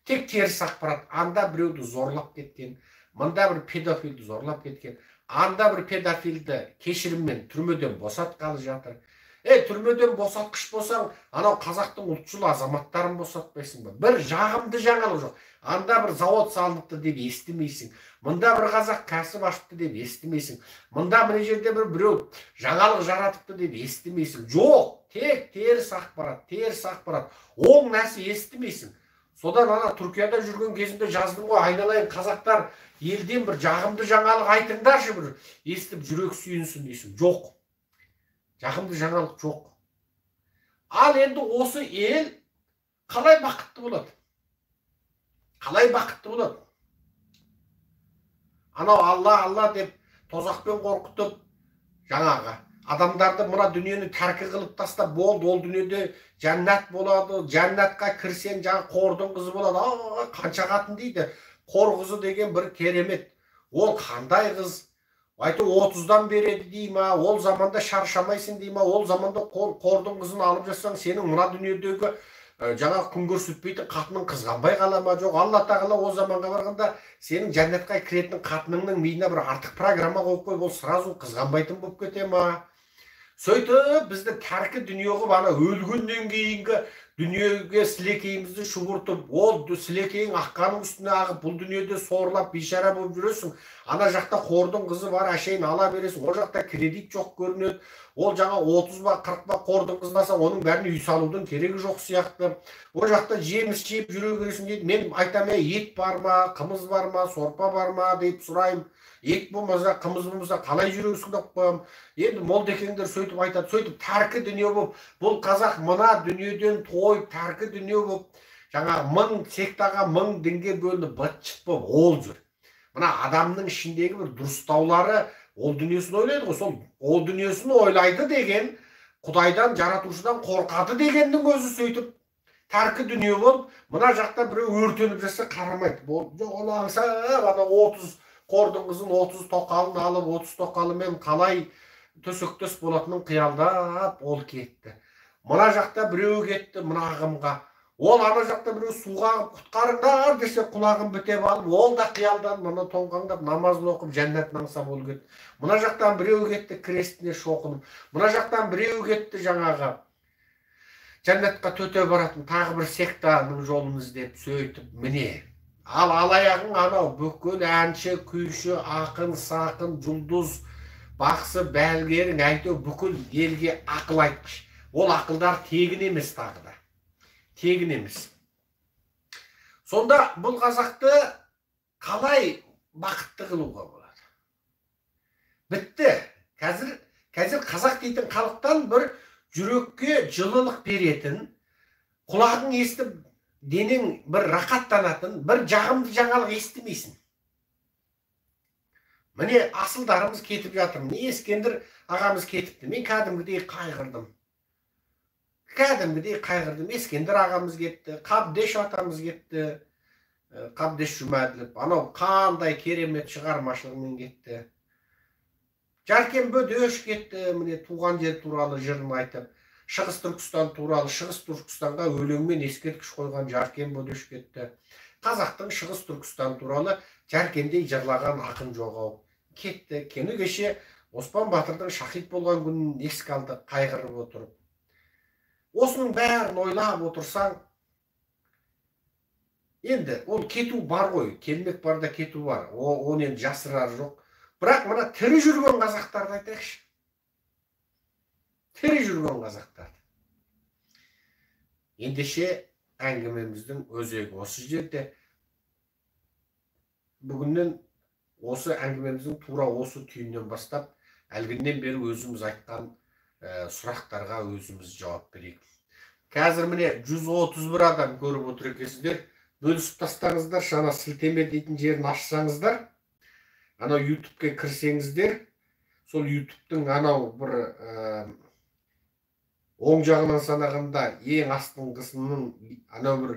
Тек теріс ақпарат, анда біреуді зорлап кеткен, мында бір педофилді зорлап кеткен, анда бір педофилді кешіріммен түрмеден босатқалы жатыр. Түрмеден босатқыш болсаң, анау қазақтың ұлтшыл азаматтарын босатпайсың ба? Бір жағымды жаңалық жоқ. Анда бір завод салыныпты деп естімейсің. Мында бір қазақ кәсіп ашыпты деп естімейсің. Мында мына жерде бір біреу жаңалық жаратыпты деп естімейсің. Жоқ, тек теріс ақпарат, теріс ақпарат. Оң нәрсе естімейсің. Содан ана Түркияда жүрген кезімде жаздым ғой, айналайын қазақтар, елден бір жағымды жаңалық айтыңдаршы, бір естіп жүрек сүйінсін дейсің. Жоқ. Жағымды жаңалық жоқ. Ал енді осы ел қалай бақытты болады? Қалай бақытты болады? Анау Алла, Алла деп тозақпен қорқытып, жаңағы адамдарды мына дүниені тәркі қылып тастап болды, ол дүниеде жәннат болады, жәннатқа кірсең жаңа қордың қызы болады. Қанша қатын дейді. Қор қызы деген бір керемет. Ол қандай қыз? Айту 30-дан береді дей ма, ол заманда шаршамайсың дей ма, ол заманда қордың қызын алып жатсаң, сенің мына дүниедегі жаңа күн көрсетпейтін қатының қызғанбай қала ма? Жоқ, Алла тағала ол заманға барғанда сенің жәннатқа кіретін қатыныңның миына бір артық программа қойып қойып, ол сразу қызғанбайтын болып кете ма? Сөйтіп бізді тәркі дүние қылып, ана өлгеннен кейінгі дүниеге сілекейімізді шұбыртып, ол сілекейің аққаның үстіне ағып, бұл дүниеде сорлап бейшара болып жүресің. Ана жақта қордың қызы бар, әшейін ала бересің. Ол жақта кредит жоқ көрінеді. Ол жаңа 30 ба, 40 ба қордың қызын алсаң, оның бәрін үй салудың керегі жоқ сияқты. Ол жақта жеміс жеп жүре бересің дейді. Мен айтамын, ет бар ма, қымыз бар ма, сорпа бар ма деп сұраймын. Ет болмаса, қымыз болмаса қалай жүресің деп қоямын. Енді молдекеңдер сөйтіп айтады. Сөйтіп тәркі дүние болып, бұл қазақ мына дүниеден тойып, тәркі дүние болып, жаңағы мың сектаға, мың дінге бөлініп, быт-шыт болып ол жүр. Мына адамның ішіндегі бір дұрыстаулары ол дүниесін ойлайды ғой. Сол ол дүниесін ойлайды деген, Құдайдан, жаратушыдан қорқады дегеннің өзі сөйтіп тәркі дүние болып, мына жақта біреу өртеніп жатса қарамайды. Жоқ, ол аңсап ана 30 қордың қызын, 30 тоқалын алып, 30 тоқалымен қалай төсектес болатынын қиялдап ол кетті. Мына жақта біреу кетті мына ағымға. Ол ана жақта біреу суға ағып құтқарыңдар десе құлағын бітеп алып, ол да қиялдан мына тоңқаңдап намазын оқып жәннатын аңсап ол кетті. Мына жақтан біреу кетті крестіне шоқынып. Мына жақтан біреу кетті жаңағы жәннатқа төте баратын тағы бір сектаның жолын іздеп, сөйтіп міне. Ал алаяғың анау бүкіл әнші, күйші, ақын, сақын, жұлдыз, бақсы, бәлгерің, әйтеуір бүкіл елге ақыл айтқыш. Ол ақылдар тегін емес тағы да. Тегін емес. Сонда бұл қазақты қалай бақытты қылуға болады? Бітті. Қазір қазақ дейтін халықтан бір жүрекке жылылық беретін, құлағың естіп, денең бір рақаттанатын, бір жағымды жаңалық естімейсің. Міне асылдарымыз кетіп жатыр. Міне Ескендір ағамыз кетіпті. Мен кәдімгідей қайғырдым. Кәдімгідей қайғырдым. Ескендір ағамыз кетті, Қабдеш атамыз кетті. Қабдеш Жұмәділов анау қандай керемет шығармашылығымен кетті. Жаркен Бөдеш кетті, міне туған жер туралы жырын айтып, Шығыс Түркістан туралы, Шығыс Түркістанға өлеңмен ескерткіш қойған Жаркен Бөдеш кетті. Қазақтың Шығыс Түркістан туралы Жаркендей жырлаған ақын жоқ ау. Кетті. Кені кеше Оспан батырдың шахид болған күнін еске алды, қайғырып отырып. Осының бәрін ойлап отырсаң, енді ол кету бар ғой, келмек бар да кету бар. Оны енді жасырар жоқ. Бірақ мына тірі жүрген қазақтарды айтайықшы. Тірі жүрген қазақтарды. Ендеше әңгімеміздің өзегі осы жерде. Бүгіннен осы әңгімеміздің тура осы түйіннен бастап, әлгіннен бері өзіміз айтқан сұрақтарға өзіміз жауап берейік. Қазір міне 131 адам көріп отыр екенсіздер. Бөлісіп тастаңыздар, ана сілтеме дейтін жерін ашсаңыздар, анау YouTube-ке кірсеңіздер, сол YouTube-тің анау бір оң жағынан санағанда ең астыңғысының анау бір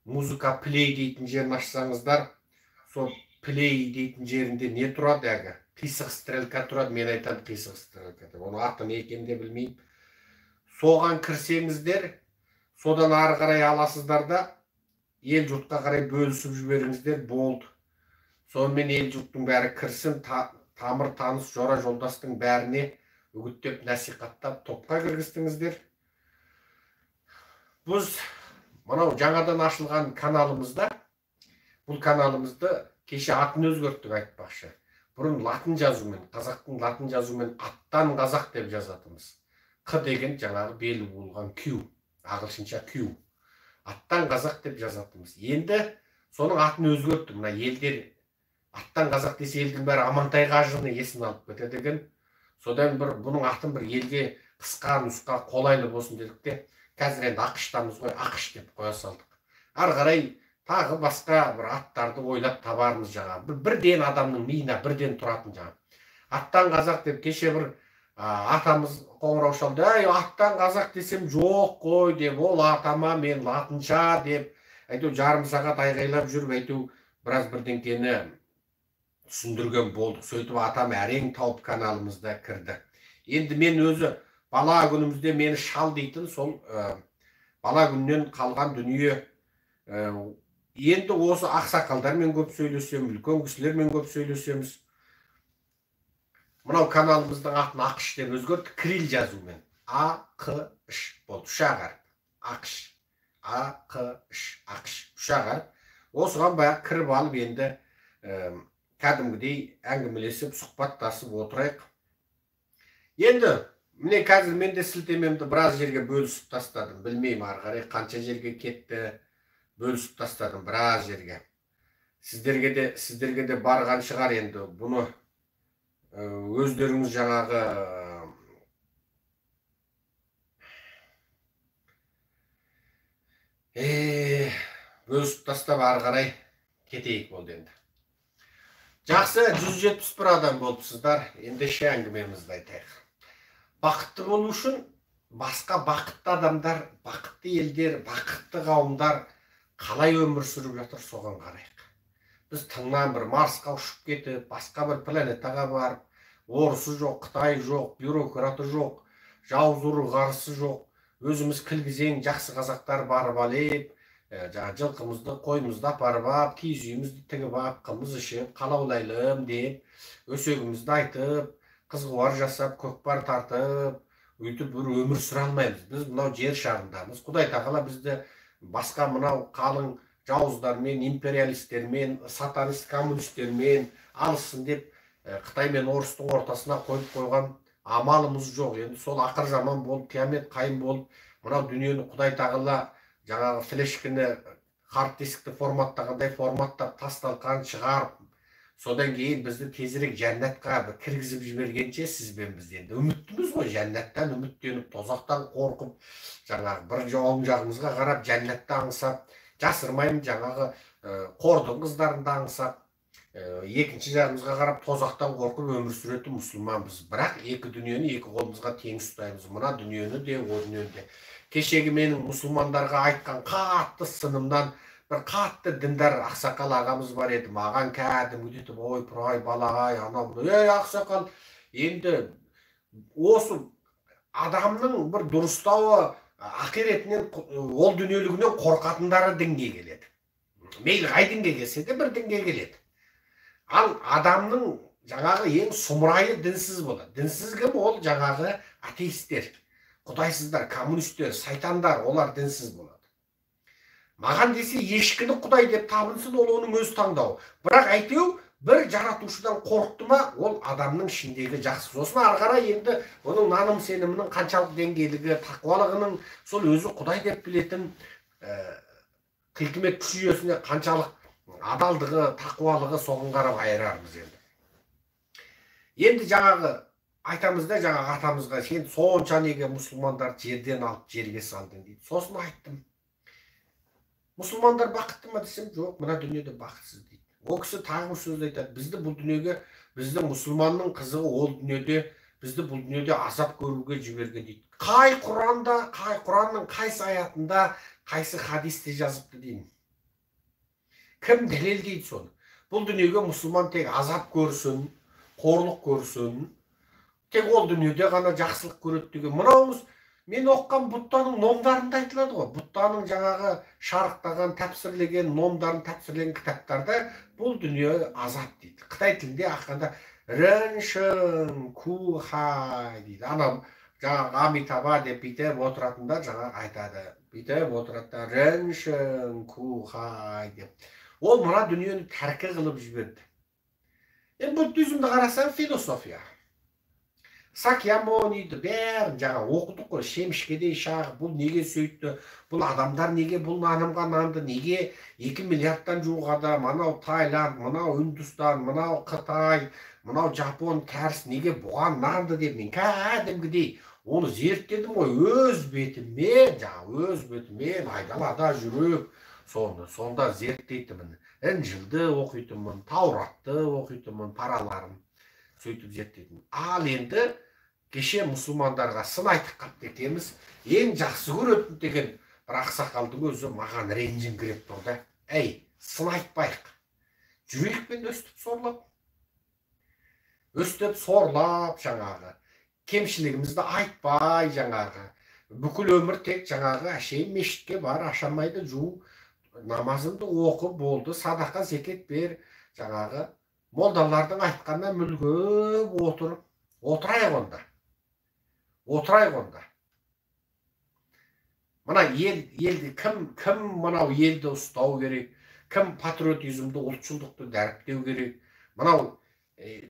музыка плей дейтін жерін ашсаңыздар, сол плей дейтін жерінде не тұрады әлгі? Қисық стрелка тұрады, мен айтамын қисық стрелка деп. Оның аты не екенін де білмеймін. Соған кірсеңіздер, содан ары қарай аласыздар да, ел жұртқа қарай бөлісіп жіберіңіздер, болды. Сонымен ел жұрттың бәрі кірсін, тамыр таныс жора жолдастың бәріне үгіттеп, насихаттап топқа кіргіздіңіздер. Біз мынау жаңадан ашылған каналымызда, бұл каналымызды кеше атын өзгерттік айтпақшы. Бұрын латын жазумен, қазақтың латын жазумен аттан қазақ деп жазатынбыз. Қ деген жаңағы белі болған Q, ағылшынша Q. Аттан қазақ деп жазатынбыз. Енді соның атын өзгерттік. Мына елдер аттан қазақ десе елдің бәрі Амантай қажыны есін алып кетеді екен. Содан бір бұның атын бір елге қысқа нұсқа қолайлы болсын дедік те, қазір енді АҚШ-тамыз ғой, АҚШ деп қоя салдық. Ары қарай тағы басқа бір аттарды ойлап табармыз жаңа. Бірден адамның миына бірден тұратын жаңа. Аттан қазақ деп кеше бір атамыз қоңырау шалды. Әй, аттан қазақ десем жоқ қой деп, ол атама мен латынша деп, әйтеуір жарым сағат айғайлап жүріп, әйтеуір біраз бірдеңкені түсіндірген болдық. Сөйтіп атам әрең тауып каналымызда кірді. Енді мен өзі бала күнімізде мені шал дейтін, сол бала күннен қалған дүние. Енді осы ақсақалдармен көп сөйлесемін, үлкен кісілермен көп сөйлесеміз. Мынау каналымыздың атын АҚШ деп өзгерттік, кирилл жазумен. А, Қ, Ш болды, үш-ақ әріп. АҚШ, А, Қ, Ш, АҚШ, үш-ақ әріп. Осыған баяғы кіріп алып енді кәдімгідей әңгімелесіп, сұхбаттасып отырайық. Енді міне қазір мен де сілтемемді біраз жерге бөлісіп тастадым. Білмеймін ары қарай қанша жерге кетті. Бөлісіп тастадым біраз жерге. Сіздерге де барған шығар енді. Бұны өздеріңіз жаңағы бөлісіп тастап ары қарай кетейік болды енді. Жақсы, 171 адам болыпсыздар. Ендеше әңгімемізді айтайық. Бақытты болу үшін басқа бақытты адамдар, бақытты елдер, бақытты қауымдар қалай өмір сүріп жатыр, соған қарайық. Біз тыңнан бір Марсқа ұшып кетіп, басқа бір планетаға барып, орысы жоқ, қытай жоқ, бюрократы жоқ, жауыз ұры қарысы жоқ, өзіміз кілгізең жақсы қазақтар барып алып, жаңа жылқымызды, қойымызды апарып ап, киіз үйімізді тігіп ап, қымыз ішіп, қалаулайлым деп, өсегімізді айтып, қызғуар жасап, көкпар тартып, өйтіп бір өмір сүре алмаймыз. Біз мынау жер шарындамыз. Құдай тағала бізді басқа мынау қалың жауыздармен, империалистермен, сатанист коммунистермен алыссын деп Қытай мен орыстың ортасына қойып қойған амалымыз жоқ. Енді сол ақыр заман болып, қиямет қайым болып, мынау дүниені Құдай тағала жаңағы флешкіні, хард дискті форматтағандай форматтап, тас талқан шығарып, содан кейін бізді тезірек жәннатқа кіргізіп жібергенше сізбен біз енді үміттіміз ғой, жәннаттан үміттеніп, тозақтан қорқып, жаңағы бір оң жағымызға қарап жәннатты аңсап, жасырмаймын жаңағы қордың қыздарын да аңсап, екінші жағымызға қарап тозақтан қорқып өмір сүретін мұсылманбыз. Бірақ екі дүниені екі қолымызға тең ұстаймыз. Мына дүниені де, о дүниені де. Кешегі менің мұсылмандарға айтқан қатты сынымнан бір қатты діндар ақсақал ағамыз бар еді. Маған кәдімгідей ой пырай балағай анау ей ақсақал, енді осы адамның бір дұрыстауы ақиретінен, ол дүниелігінен қорқатындары дінге келеді. Мейлі қай дінге келсе де бір дінге келеді. Ал адамның жаңағы ең сұмырайы дінсіз болады. Дінсіз кім? Ол жаңағы атеисттер, құдайсыздар, коммунистер, сайтандар, олар дінсіз болады. Маған десе ешкіні құдай деп табынсын, ол оның өз таңдауы. Бірақ әйтеу бір жаратушыдан қорықты ма, ол адамның ішіндегі жақсы. Сосын ары қарай енді оның наным сенімінің қаншалық деңгейлігі, тақуалығының, сол өзі Құдай деп білетін хикмет күш жүйесіне қаншалық адалдығы, тақуалығы, соған қарап айырармыз енді. Енді жаңағы айтамыз да, жаңағы атамызға, сен сонша неге мұсылмандар жерден алып жерге салдың дейді. Сосын айттым. Мұсылмандар бақытты ма десем, жоқ, мына дүниеде бақытсыз дейді. Ол кісі тағы бір сөз айтады. Бізді бұл дүниеге, бізді мұсылманның қызығы ол дүниеде, бізді бұл дүниеде азап көруге жіберген дейді. Қай Құранда, қай Құранның қайсы аятында, қайсы хадисте жазыпты деймін. Кім дәлелдейді соны? Бұл дүниеге мұсылман тек азап көрсін, қорлық көрсін, тек ол дүниеде ғана жақсылық көреді деген. Мынауымыз мен оқыған Будданың номдарында айтылады ғой. Будданың жаңағы шарықтаған, тәпсірлеген, номдарын тәпсірлеген кітаптарда бұл дүние азап дейді. Қытай тілінде аққанда рэншэн кухай дейді. Ана жаңағы Амитаба деп бүйтіп отыратындар жаңағы айтады. Бүйтіп отырады рэншэн кухай деп. Ол мына дүниені тәркі қылып жіберді. Енді буддизмді қарасаң философия. Сакьямониді бәрін жаңа оқыдық қой, шемішкедей шағы, бұл неге сөйтті, бұл адамдар неге бұл нанымға нанды, неге 2 миллиардтан жуық адам, мынау Таиланд, мынау Үндістан, мынау Қытай, мынау Жапон, кәріс неге бұған нанды деп мен кәдімгідей оны зерттедім ғой, өз бетіммен, жаңа өз бетіммен айдалада жүріп, соны сонда зерттейтінмін. Інжілді оқитынмын, Тауратты оқитынмын, параларын сөйтіп зерттейтінмін. Ал енді кеше мұсылмандарға сын айтып қапты екенбіз, ең жақсы көретін деген бір ақсақалдың өзі маған ренжіңкіреп тұр да. Әй, сын айтпайық. Жүрекпен өстіп сорлап. Өстіп сорлап жаңағы. Кемшілігімізді айтпай жаңағы. Бүкіл өмір тек жаңағы әшейін мешітке бар, ашамайды жу, намазыңды оқы болды, садақа зекет бер, жаңағы молдалардың айтқанына мүлгіп отырып, отырайық онда. Отырайық онда. Мына елді кім мынау елді ұстау керек, кім патриотизмді, ұлтшылдықты дәріптеу керек. Мынау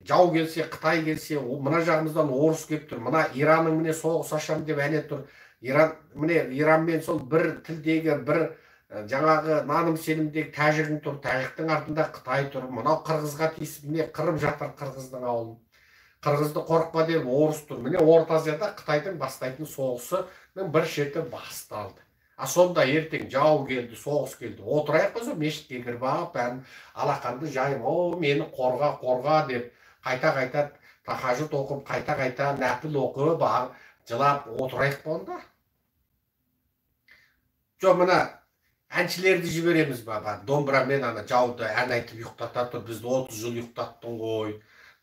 жау келсе, Қытай келсе, мына жағымыздан орыс келіп тұр, мына Иранның міне соғыс ашам деп әне тұр. Иран, міне Иранмен сол бір тілдегі бір жаңағы наным сенімдегі тәжігің тұр, тәжіктің артында Қытай тұр, мынау қырғызға тиісіп міне қырып жатыр қырғыздың ауылын. Қырғызды қорықпа деп орыс тұр. Міне Орта Азияда Қытайдың бастайтын соғысының бір шеті басталды. А сонда ертең жау келді, соғыс келді. Отырайық па сол мешітке кіріп алып, бәрін алақанды жайып, о, мені қорға, қорға деп қайта-қайта тахажжуд оқып, қайта-қайта нәпіл оқып, жылап отырайық па онда? Жоқ, мына әншілерді жібереміз ба? Домбырамен ана жауды ән айтып ұйықтата тұр, бізді 30 жыл ұйықтаттың ғой.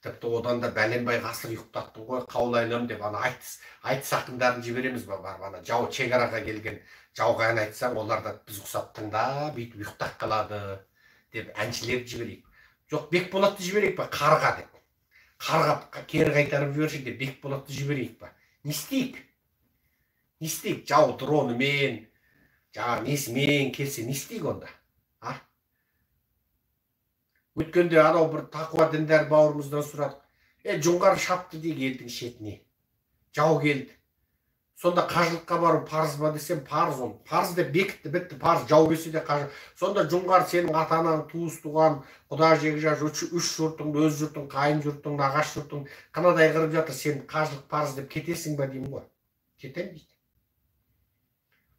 Тіпті одан да бәленбай ғасыр ұйықтаттың ғой, қаулайлым деп ана айтыс ақындарын жібереміз ба? Барып ана жау шекараға келген жауға ән айтсаң, олар да біз ұқсап тыңдап, бүйтіп ұйықтап қалады деп әншілерді жіберейік. Жоқ, Бекболатты жіберейік па? Қарға деп. Қарғап кері қайтарып жіберші деп Бекболатты жіберейік па? Не істейік? Не істейік? Жау дронымен, жаңағы несімен келсе не істейік онда? А? Өткенде анау бір тақуа діндар бауырымыздан сұрадық. Жоңғар шапты дейік елдің шетіне. Жау келді. Сонда қажылыққа бару парыз ба десем, парыз ол. Парыз деп бекітті, бітті, парыз. Жау келсе де қажы. Сонда жоңғар сенің ата-анаң, туыс туған, құда жекжат, үш жұртың, өз жұртың, қайын жұртың, нағашы жұртың қынадай қырып жатыр, сен қажылық парыз деп кетесің ба деймін ғой. Кетемін дейді.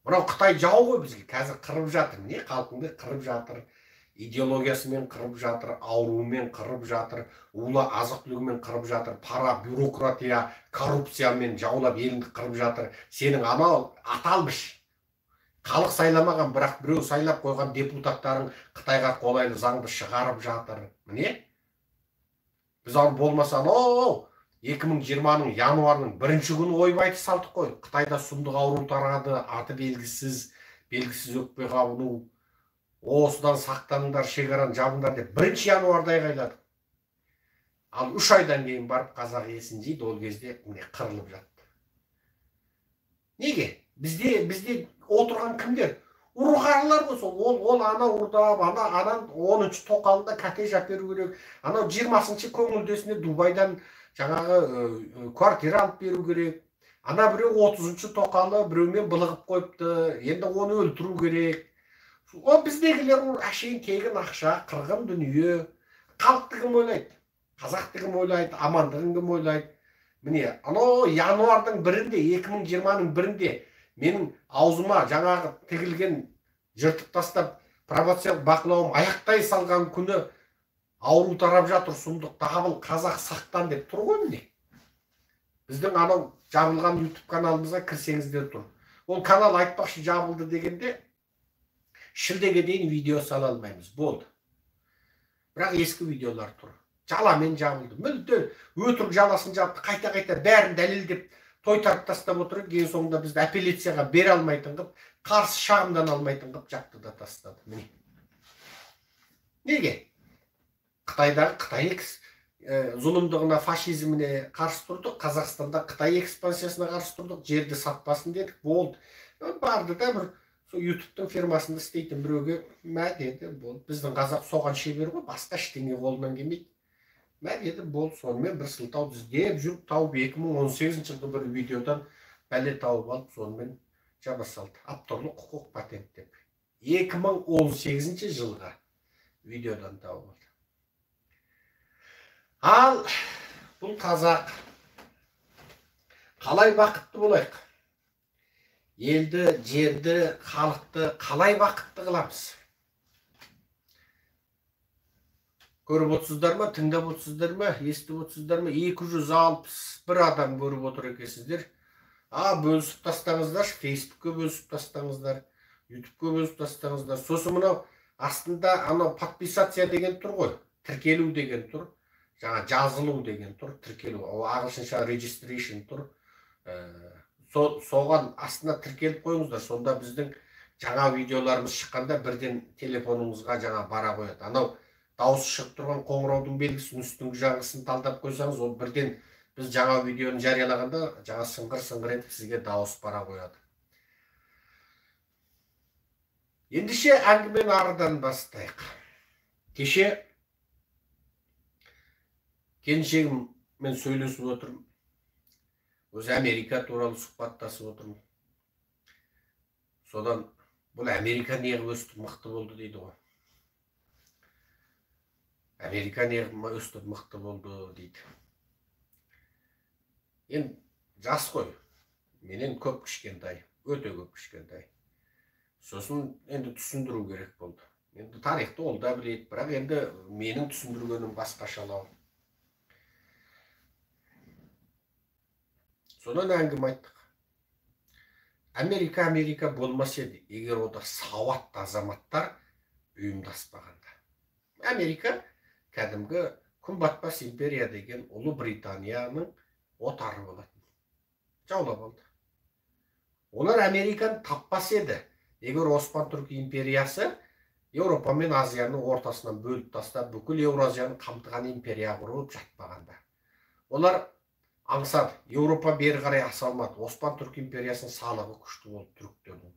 Мынау Қытай жау ғой бізге, қазір қырып жатыр. Не халқыңды қырып жатыр, идеологиясымен қырып жатыр, ауруымен қырып жатыр, улы азық-түлігімен қырып жатыр, пара, бюрократия, коррупциямен жаулап еліңді қырып жатыр. Сенің анау аталмыш халық сайламаған, бірақ біреу сайлап қойған депутаттарың Қытайға қолайлы заңды шығарып жатыр. Міне, біз ар болмаса анау 2020-ның январының бірінші күні ойбайды салдық қой. Қытайда сұмдық ауру тарады, аты белгісіз, белгісіз өкпе қабыну. Осыдан сақтаныңдар, шекараны жабыңдар деп 1 январда айғайладық. Ал 3 айдан кейін барып қазақ есін жейді, ол кезде міне қырылып жатты. Неге? Бізде отырған кімдер? Ұрғарлар ғой сол. Ол ана ұрдап, ана 10-шы тоқалында коттедж әперу керек, анау 20-шы көңілдесіне Дубайдан жаңағы квартира алып беру керек, ана біреу 30-шы тоқалы біреумен былығып қойыпты, енді оны өлтіру керек. О біздегілер әшейін тегін ақша, қырғын дүние. Халықты кім ойлайды? Қазақты кім ойлайды? Амандығын кім ойлайды? Міне, анау январдың 1-інде, 2020-ның 1-інде менің аузыма жаңағы тігілген жыртып тастап пробациялық бақылауым аяқтай салған күні ауру тарап жатыр, сұмдық дабыл, қазақ сақтан деп тұр ғой міне. Біздің анау жабылған YouTube каналымызға кірсеңіздер тұр. Ол канал айтпақшы жабылды дегенде шілдеге дейін видео сала алмаймыз, болды. Бірақ ескі видеолар тұр. Жаламен жабылды. Мүлде өтірік жаласын жапты, қайта-қайта бәрін дәлелдеп тойтарып тастап отыр. Ең соңында бізді апелляцияға бере алмайтын қып, қарсы шағымдана алмайтын қып жапты да тастады. Міне. Неге? Қытайдағы Қытай зұлымдығына, фашизміне қарсы тұрдық, Қазақстанда Қытай экспансиясына қарсы тұрдық, жерді сатпасын дедік, болды. Барды да бір сол YouTube-тың фирмасында істейтін біреуге мә деді, болды. Біздің қазақ соған шебер ғой, басқа ештеңе қолынан келмейді. Мә деді, болды. Сонымен бір сылтау іздеп жүріп тауып 2018 жылғы бір видеодан бәле тауып алып, сонымен жаба салды. Авторлық құқық патент деп. 2018 жылғы видеодан тауып алды. Ал бұл қазақ қалай бақытты болайық? Елді, жерді, халықты қалай бақытты қыламыз? Көріп отырсыздар ма, тыңдап отырсыздар ма, естіп отырсыздар ма? 261 адам көріп отыр екенсіздер. Бөлісіп тастаңыздаршы, Фейсбукке бөлісіп тастаңыздар, Ютубке бөлісіп тастаңыздар. Сосын мынау астында анау подписация деген тұр ғой, тіркелу деген тұр, жаңа жазылу деген тұр, тіркелу, ағылшынша registration тұр. Соған астына тіркеліп қойыңыздар. Сонда біздің жаңа видеоларымыз шыққанда бірден телефоныңызға жаңа бара қояды. Анау дауысы шығып тұрған қоңыраудың белгісін, үстіңгі жағысын талдап қойсаңыз, ол бірден біз жаңа видеоны жариялағанда жаңа сыңғыр-сыңғыр етіп сізге дауыс бара қояды. Ендеше әңгімені арыдан бастайық. Кеше келіншегіммен сөйлесіп отырмын. Өзі Америка туралы сұхбаттасып отырмын. Содан бұл Америка неғып өстіп мықты болды дейді ғой. Америка неғып өстіп мықты болды дейді. Енді жас қой, менен көп кішкентай, өте көп кішкентай. Сосын енді түсіндіру керек болды. Енді тарихты ол да біледі, бірақ енді менің түсіндіргенім басқашалау. Содан әңгіме айттық. Америка Америка болмас еді, егер ода сауатты азаматтар ұйымдаспағанда. Америка кәдімгі күнбатпас империя деген Ұлы Британияның отары болатын. Жаулап алды. Олар Американы таппас еді, егер Осман Түркі империясы Еуропа мен Азияны ортасынан бөліп тастап, бүкіл Еуразияны қамтыған империя құрып жатпағанда. Олар аңсады, Еуропа бері қарай аса алмады. Осман Түркі империясының салығы күшті болды түріктердің.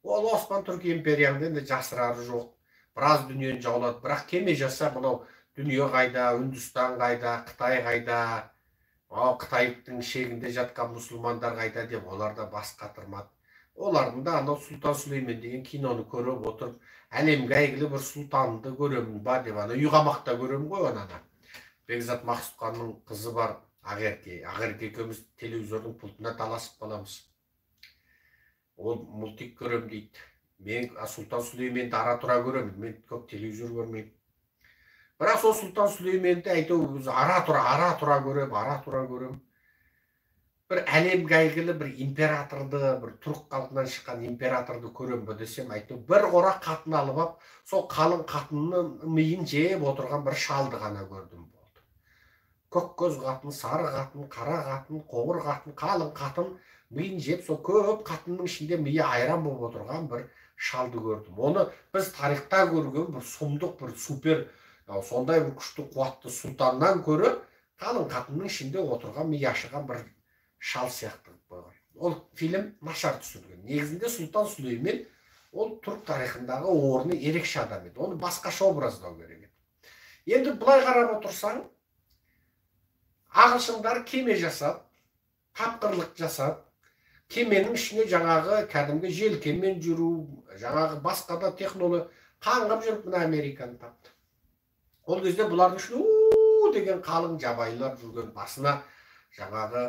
Ол Осман Түркі империяның енді жасырары жоқ. Біраз дүниені жаулады. Бірақ кеме жаса мынау дүние қайда, Үндістан қайда, Қытай қайда, Қытайдың шегінде жатқан мұсылмандар қайда деп олар да бас қатырмады. Олардың да анау Сұлтан Сүлеймен деген киноны көріп отырып, әлемге әйгілі бір сұлтанды көремін ба деп, ана үйқамақта көремін ғой ананы. Бекзат Мақсұтханның қызы бар, Ақерке. Ақерке екеуміз телевизордың пультына таласып қаламыз. Ол мультик көрем дейді. Мен Сұлтан Сүлейменді ара тұра көремін, мен көп телевизор көрмеймін. Бірақ сол Сұлтан Сүлейменді әйтеуір біз ара тұра көрем, ара тұра көрем. Бір әлемге әйгілі бір императорды, бір түрік халқынан шыққан императорды көрем бе десем, әйтеуір бір қора қатын алып ап, сол қалың қатынның миын жеп отырған бір шалды ғана көрдім болды. Көк көз қатын, сары қатын, қара қатын, қоңыр қатын, қалың қатын миын жеп, сол көп қатынның ішінде миы айран болып отырған бір шалды көрдім. Оны біз тарихта көрген бір сұмдық, бір супер, сондай бір күшті қуатты сұлтаннан көрі қалың қатынның ішінде отырған миы ашыған бір шал сияқты қойған. Ол фильм нашар түсірілген. Негізінде Сұлтан Сүлеймен ол түрік тарихындағы орны ерекше адам еді. Оны басқаша образдау керек еді. Енді былай қарап отырсаң, ағылшындар кеме жасап, тапқырлық жасап, кеменің ішіне жаңағы кәдімгі желкенмен жүру, жаңағы басқа да технология қаңғып жүріп мына Американы тапты. Ол кезде бұлардың ішінде у деген қалың жабайылар жүрген, басына жаңағы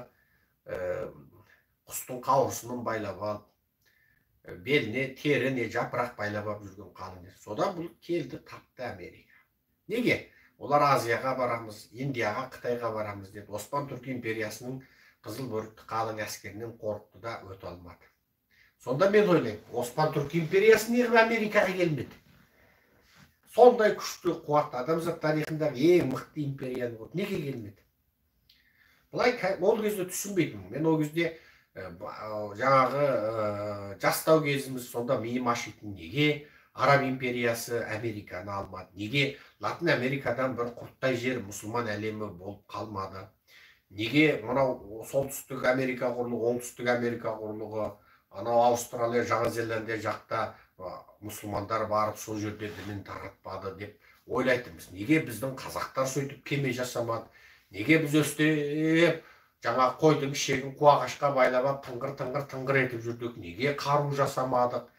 құстың қауырсынын байлап алып, беліне тері не жапырақ байлап алып жүрген қалың. Содан бұл келді, тапты Америка. Неге? Олар Азияға барамыз, Индияға, Қытайға барамыз деп Осман Түркі империясының қызыл бөрікті қалың әскерінен қорықты да өте алмады. Сонда мен ойлаймын, Осман Түркі империясы неғып Америкаға келмеді? Сондай күшті, қуатты, адамзат тарихындағы ең мықты империяны құрды. Неге келмеді? Былай ол кезде түсінбейтінмін. Мен ол кезде жаңағы жастау кезіміз, сонда миым ашитын, неге Араб империясы Американы алмады? Неге Латын Америкадан бір құрттай жер мұсылман әлемі болып қалмады? Неге мынау Солтүстік Америка құрлығы, Оңтүстік Америка құрлығы, анау Аустралия, Жаңа Зеландия жақта мұсылмандар барып сол жерде дінін таратпады деп ойлайтынбыз. Неге біздің қазақтар сөйтіп кеме жасамады? Неге біз өстеп жаңа қойдың ішегін қу ағашқа байлап алып тыңғыр-тыңғыр-тыңғыр етіп жүрдік? Неге қару жасамадық?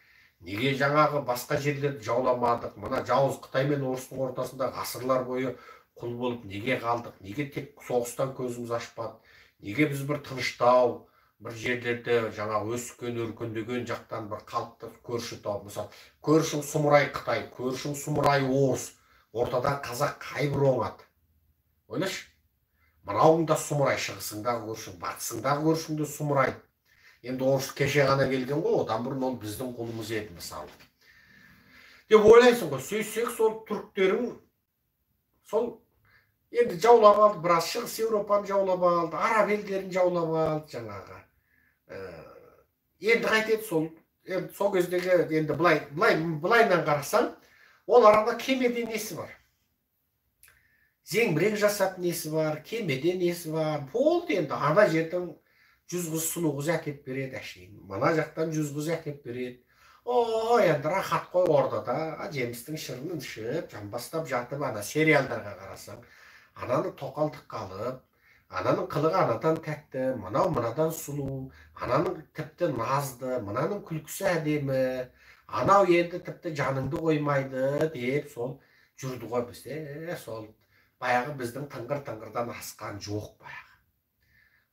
Неге жаңағы басқа жерлерді жауламадық? Мына жауыз Қытай мен орыстың ортасында ғасырлар бойы құл болып неге қалдық? Неге тек соғыстан көзіміз ашпады? Неге біз бір тыныштау, бір жерлерде жаңа өскен, өркендеген жақтан бір қалыпты көрші тауып, мысалы, көршің сұмырай Қытай, көршің сұмырай орыс, ортада қазақ қай бір оңады? Ойлашы, мынауың да сұмырай, шығысыңдағы көршің, батысыңдағы көршің де сұмырай. Енді орыс кеше ғана келген ғой, одан бұрын ол біздің құлымыз еді, мысалы. Деп ойлайсың ғой, сөйтсек сол түріктерің сол енді жаулап алды, біраз Шығыс Еуропаны жаулап алды, араб елдерін жаулап алды жаңағы. Енді қайтеді сол, енді сол кездегі енді былайынан қарасаң, ол арада кемеде несі бар? Зеңбірек жасап несі бар, кемеде несі бар, болды енді ана жерден 100 қыз сұлу қыз әкеп береді әшейін, мына жақтан 100 қыз әкеп береді. О, енді рахат қой ордада, жемістің шырынын ішіп, жамбастап жатып, ана сериалдарға қарасаң, ананы тоқалдыққа алып, ананың қылығы анадан тәтті, мынау мынадан сұлу, ананың тіпті назды, мынаның күлкісі әдемі, анау енді тіпті жаныңды қоймайды деп сол жүрді ғой бізде. Сол баяғы біздің тыңғыр-тыңғырдан асқан жоқ баяғы.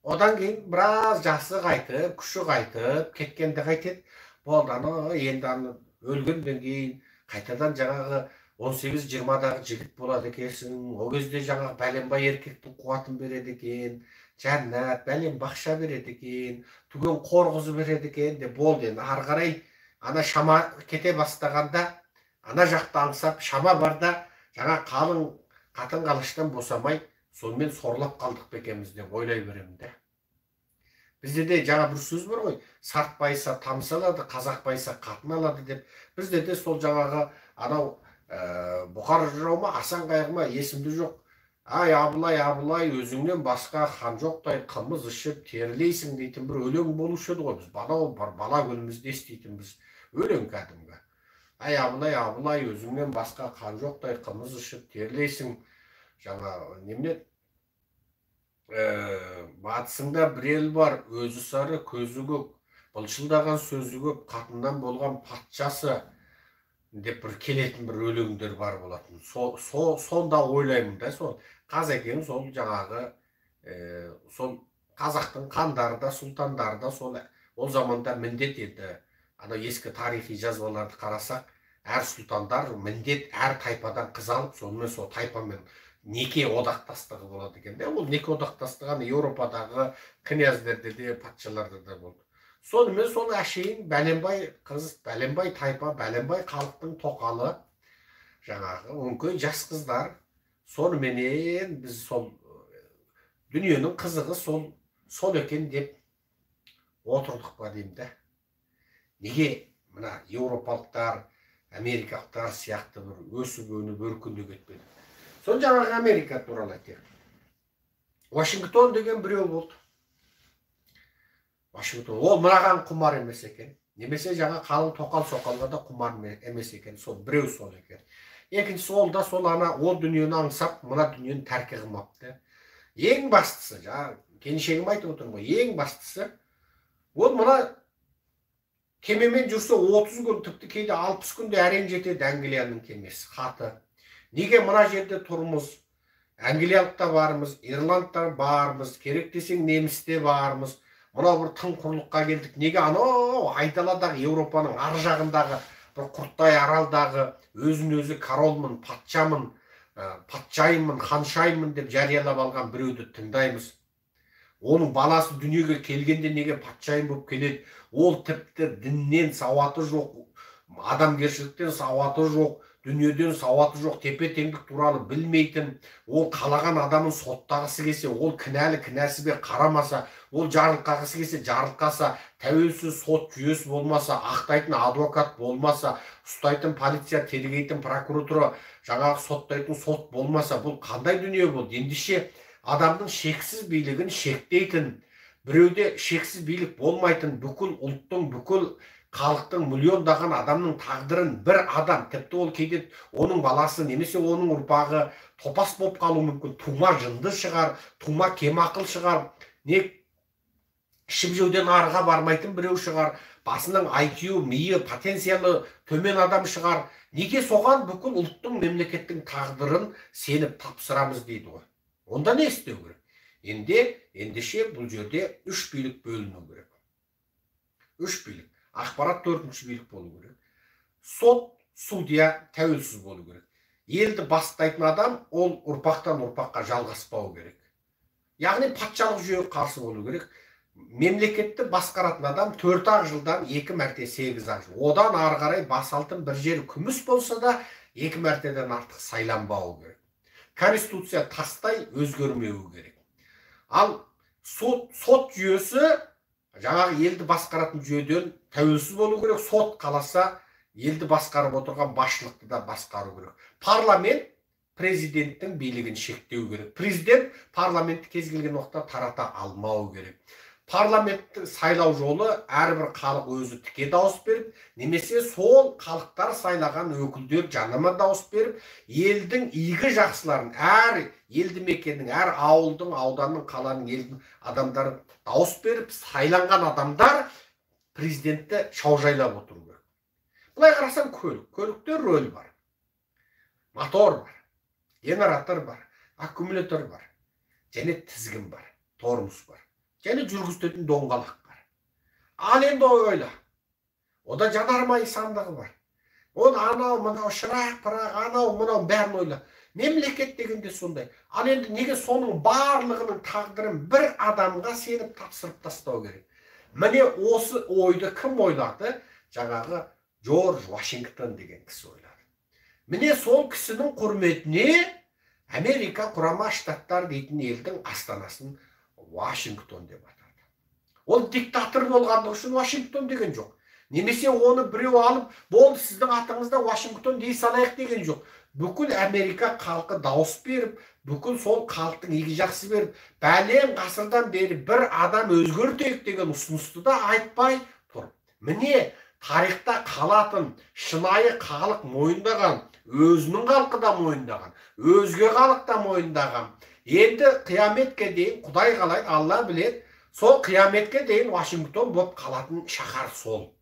Одан кейін біраз жасы қайтып, күші қайтып, кеткенде қайтеді. Болды, аны енді аны өлгеннен кейін қайтадан жаңағы 18-20-дағы жігіт болады екенсің. Ол кезде жаңағы бәленбай еркектің қуатын береді екен, жәннат, бәлен бақша береді екен, түген қорғызы береді екен деп болды. Енді ары қарай ана шама кете бастағанда, ана жақты аңсап, шама барда жаңа қалың қатын қалаштан босамай, сонымен сорлап қалдық па екенбіз деп ойлай беремін де. Бізде де жаңа бір сөз бар ғой, сарт байыса тамса алады, қазақ байыса қатын алады деп. Бізде де сол жаңағы анау Бұқар жырау ма, Асан қайғы ма, есімде жоқ. Ай, Абылай, Абылай, өзіңнен басқа хан жоқтай қымыз ішіп терлейсің дейтін бір өлең болушы еді ғой. Біз бала күнімізде еститінбіз өлең кәдімгі. Ай, Абылай, Абылай, өзіңнен басқа хан жоқтай қымыз ішіп терлейсің. Жаңа немене, батысыңда бір ел бар, өзі сары, көзі көк, былшылдаған сөзі көп, қатыннан болған патшасы деп бір келетін бір өлеңдер бар болатын. Сонда ойлаймын да, сол қазекең сол жаңағы сол қазақтың хандары да, сұлтандары да сол ол заманда міндет еді. Ана ескі тарихи жазбаларды қарасақ, әр сұлтандар міндет әр тайпадан қыз алып, сонымен сол тайпамен неке одақтастығы болады екен де. Ол неке одақтастығы ана Еуропадағы князьдерде де, патшаларда да болды. Сонымен сол әшейін бәленбай қыз, бәленбай тайпа, бәленбай халықтың тоқалы, жаңағы өңкей жас қыздар, соныменен біз сол дүниенің қызығы сол екен деп отырдық па деймін да. Неге мына еуропалықтар, америкалықтар сияқты бір өсіп өніп өркендеп кетпеді? Сол жаңағы Америка туралы айтайық. Вашингтон деген біреу болды. Вашингтон, ол мынаған құмар емес екен. Немесе жаңа қалың тоқал соқалға да құмар емес екен. Сол біреу сол екен. Екіншісі, ол да сол ана ол дүниені аңсап, мына дүниені тәрк қылмапты. Ең бастысы, жаңа келіншегім айтып отырмын ғой, ең бастысы ол мына кемемен жүрсе 30 күн, тіпті кейде 60 күнде әрең жетеді Англияның кемесі, хаты. Неге мына жерде тұрмыз? Англиялықта бармыз, Ирландта бармыз, керек десең немісте бармыз. Мынау бір тың құрлыққа келдік. Неге анау айдаладағы Еуропаның ар жағындағы бір құрттай аралдағы өзін өзі королмын, патшамын, патшайыммын, ханшайыммын деп жариялап алған біреуді тыңдаймыз. Оның баласы дүниеге келгенде неге патшайым болып келеді? Ол тіпті діннен сауаты жоқ, адамгершіліктен сауаты жоқ, дүниеден сауаты жоқ, тепе-теңдік туралы білмейтін, ол қалаған адамын соттағысы келсе, ол кінәлі кінәсізге қарамаса, ол жарылқағысы келсе жарылқаса, тәуелсіз сот жүйесі болмаса, ақтайтын адвокат болмаса, ұстайтын полиция, тергейтін прокуратура, жаңағы соттайтын сот болмаса, бұл қандай дүние болды? Ендеше адамның шексіз билігін шектейтін, біреуде шексіз билік болмайтын, бүкіл ұлттың, бүкіл халықтың миллиондаған адамның тағдырын бір адам, тіпті ол кейде оның баласы немесе оның ұрпағы топас болып қалуы мүмкін, тума жынды шығар, тума кемақыл шығар, не ішіп жеуден арыға бармайтын біреу шығар, басының IQ, миы, потенциалы төмен адам шығар. Неге соған бүкіл ұлттың, мемлекеттің тағдырын сеніп тапсырамыз дейді ғой. Онда не істеу керек? Ендеше бұл жерде үш билік бөліну керек. Үш билік. Ақпарат төртінші билік болу керек. Сот, судья тәуелсіз болу керек. Елді бастайтын адам ол ұрпақтан ұрпаққа жалғаспау керек. Яғни патшалық жүйеге қарсы болу керек. Мемлекетті басқаратын адам 4-ақ жылдан 2 мәрте 8-ақ жыл. Одан ары қарай бас алтын бір жері күміс болса да 2 мәртеден артық сайланбауы керек. Конституция тастай өзгермеуі керек. Ал сот жүйесі жаңағы елді басқаратын жүйеден тәуелсіз болу керек. Сот қаласа елді басқарып отырған басшылықты да басқару керек. Парламент президенттің билігін шектеу керек. Президент парламентті кез келген уақытта тарата алмау керек. Парламенттің сайлау жолы әрбір халық өзі тіке дауыс беріп, немесе сол халықтар сайлаған өкілдер жанама дауыс беріп, елдің игі жақсыларын, әр елді мекеннің, әр ауылдың, ауданның, қаланың, елдің адамдары дауыс беріп, сайланған адамдар президентті шаужайлап отыру керек. Былай қарасаң көлік, көлікте рөл бар, мотор бар, генератор бар, аккумулятор бар, және тізгін бар, тормоз бар, және жүргізетін доңғалақ бар. Ал енді ойла, ода жанармай сандығы бар. Ол анау мынау шырақ пырақ, анау мынау бәрін ойла. Мемлекет дегенде сондай. Ал енді неге соның барлығының тағдырын бір адамға сеніп тапсырып тастау керек? Міне осы ойды кім ойлады? Жаңағы Джордж Вашингтон деген кісі ойлады. Міне сол кісінің құрметіне Америка Құрама Штаттар дейтін елдің астанасын Вашингтон деп атады. Ол диктатор болғандығы үшін Вашингтон деген жоқ. Немесе оны біреу алып, болды сіздің атыңызда Вашингтон дей салайық деген жоқ. Бүкіл Америка халқы дауыс беріп, бүкіл сол халықтың игі жақсы беріп, бәлем ғасырдан бері бір адам өзгертейік деген ұсынысты да айтпай тұр. Міне тарихта қалатын, шынайы халық мойындаған, өзінің халқы да мойындаған, өзге халық та мойындаған. Енді қияметке дейін, Құдай қалайды, Алла біледі, сол қияметке дейін Вашингтон болып қалатын шаһар сол.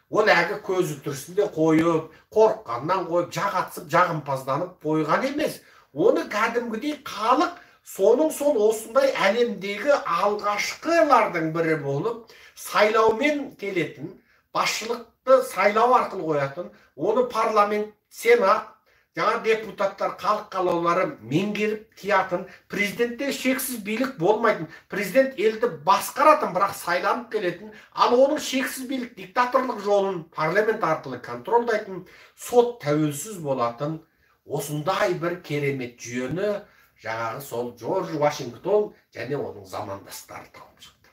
Ол әлгі көзі тірісінде қойып, қорыққаннан қойып, жағатсып, жағымпазданып қойған емес. Оны кәдімгідей халық соның сол осындай әлемдегі алғашқылардың бірі болып, сайлаумен келетін, басшылықты сайлау арқылы қоятын, оны парламент, сенат, жаңа депутаттар, халық қалаулары меңгеріп тиятын, президентте шексіз билік болмайтын, президент елді басқаратын, бірақ сайланып келетін, ал оның шексіз билік диктаторлық жолын парламент арқылы контролдайтын, сот тәуелсіз болатын осындай бір керемет жүйені жаңағы сол Джордж Вашингтон және оның замандастары тауып шықты.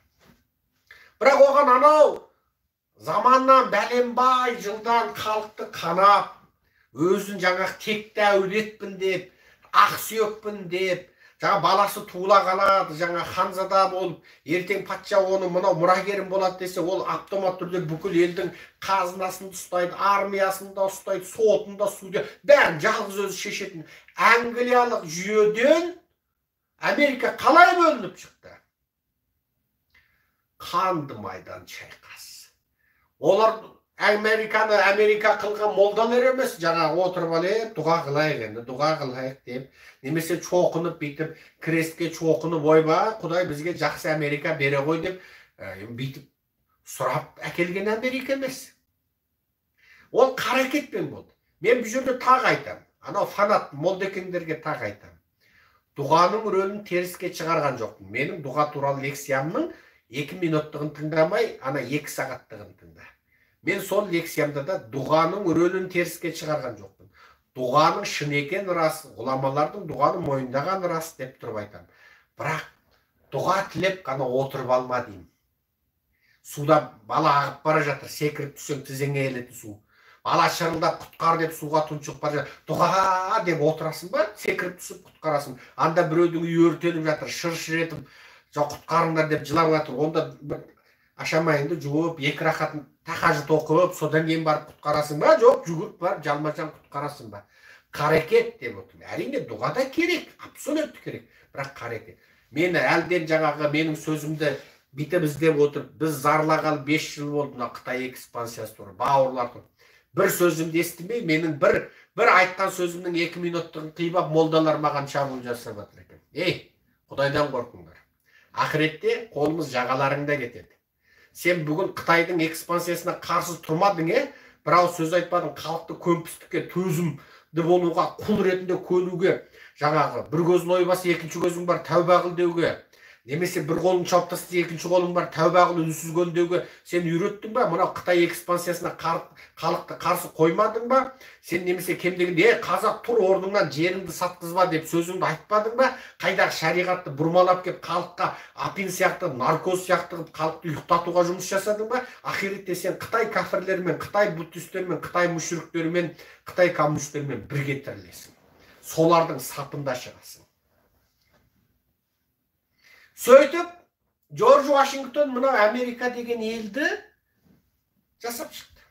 Бірақ оған анау заманнан бәленбай жылдан халықты қанап, өзін жаңағы текті әулетпін деп, ақсүйекпін деп, Жаңа баласы туыла қалады, жаңа ханзада болып, ертең патша оны мынау мұрагерім болады десе, ол автомат түрде бүкіл елдің қазынасын ұстайды, армиясын да ұстайды, сотын да, судья, бәрін жалғыз өзі шешетін. Англиялық жүйеден Америка қалай бөлініп шықты? Қанды майдан шайқас. Олар Американы Америка қылған молдалар емес, жаңағы отырып алып, дұға қылайық енді, дұға қылайық деп, немесе чоқынып бүйтіп, крестке чоқынып, ойба, Құдай бізге жақсы Америка бере қой деп, бүйтіп сұрап әкелген Америка емес. Ол қарекетпен болды. Мен бұл жерде тағы айтам, анау фанат молдекеңдерге тағы айтам. Дұғаның рөлін теріске шығарған жоқпын. Менің дұға туралы лекциямның 2 минуттығын тыңдамай, ана 2 сағаттығын тыңда. Мен сол лекциямда да дұғаның рөлін теріске шығарған жоқпын. Дұғаның шын екен рас, ғұламалардың дұғаны мойындаған рас деп тұрып айтамын. Бірақ дұға тілеп қана отырып алма деймін. Суда бала ағып бара жатыр, секіріп түссең тізеңе келетін су. Бала шырылдап құтқар деп суға тұншығып бара жатыр. Дұға деп отырасың ба, секіріп түсіп құтқарасың. Анда біреудің үйі өртеніп жатыр, шыр-шыр етіп, құтқарыңдар деп жылап жатыр. Онда бір ашамайыңды жуып, 2 рақатын тахажжуд оқып, содан кейін барып құтқарасың ба? Жоқ, жүгіріп барып жалма-жан құтқарасың ба? Қарекет деп отырмын. Әрине дұға да керек, абсолютті керек, бірақ қарекет. Мені әлден жаңағы менің сөзімді бүйтіп іздеп отырып, біз зарлағалы 5 жыл болды мына Қытай экспансиясы туралы, бауырлар туралы. Бір сөзімді естімей, менің бір айтқан сөзімнің 2 минуттығын қиып алып, молдалар маған шабуыл жасап жатыр екен. Ей, Құдайдан қорқыңдар. Ақыретте қолымыз жағаларыңда кетеді. Сен бүгін Қытайдың экспансиясына қарсы тұрмадың, бір ауыз сөз айтпадың, халықты көмпістікке, төзімді болуға, құл ретінде көнуге, жаңағы бір көзін ойбаса екінші көзің бар тәуба қыл деуге, немесе бір қолын шауып тастаса екінші қолың бар тәуба қыл үнсіз көн деуге сен үйреттің ба? Мынау Қытай экспансиясына халықты қарсы қоймадың ба? Сен немесе кем дегенде, қазақ тұр орныңнан жеріңді сатқызба деп сөзіңді айтпадың ба? Қайдағы шариғатты бұрмалап кеп халыққа апин сияқты, наркоз сияқты қылып халықты ұйықтатуға жұмыс жасадың ба? Ақиретте сен Қытай кәпірлерімен, Қытай буддистермен, Қытай мүшіріктерімен, Қытай коммунистерімен бірге тірілесің. Солардың сапында шығасың. Сөйтіп, Джордж Вашингтон мынау Америка деген елді жасап шықты.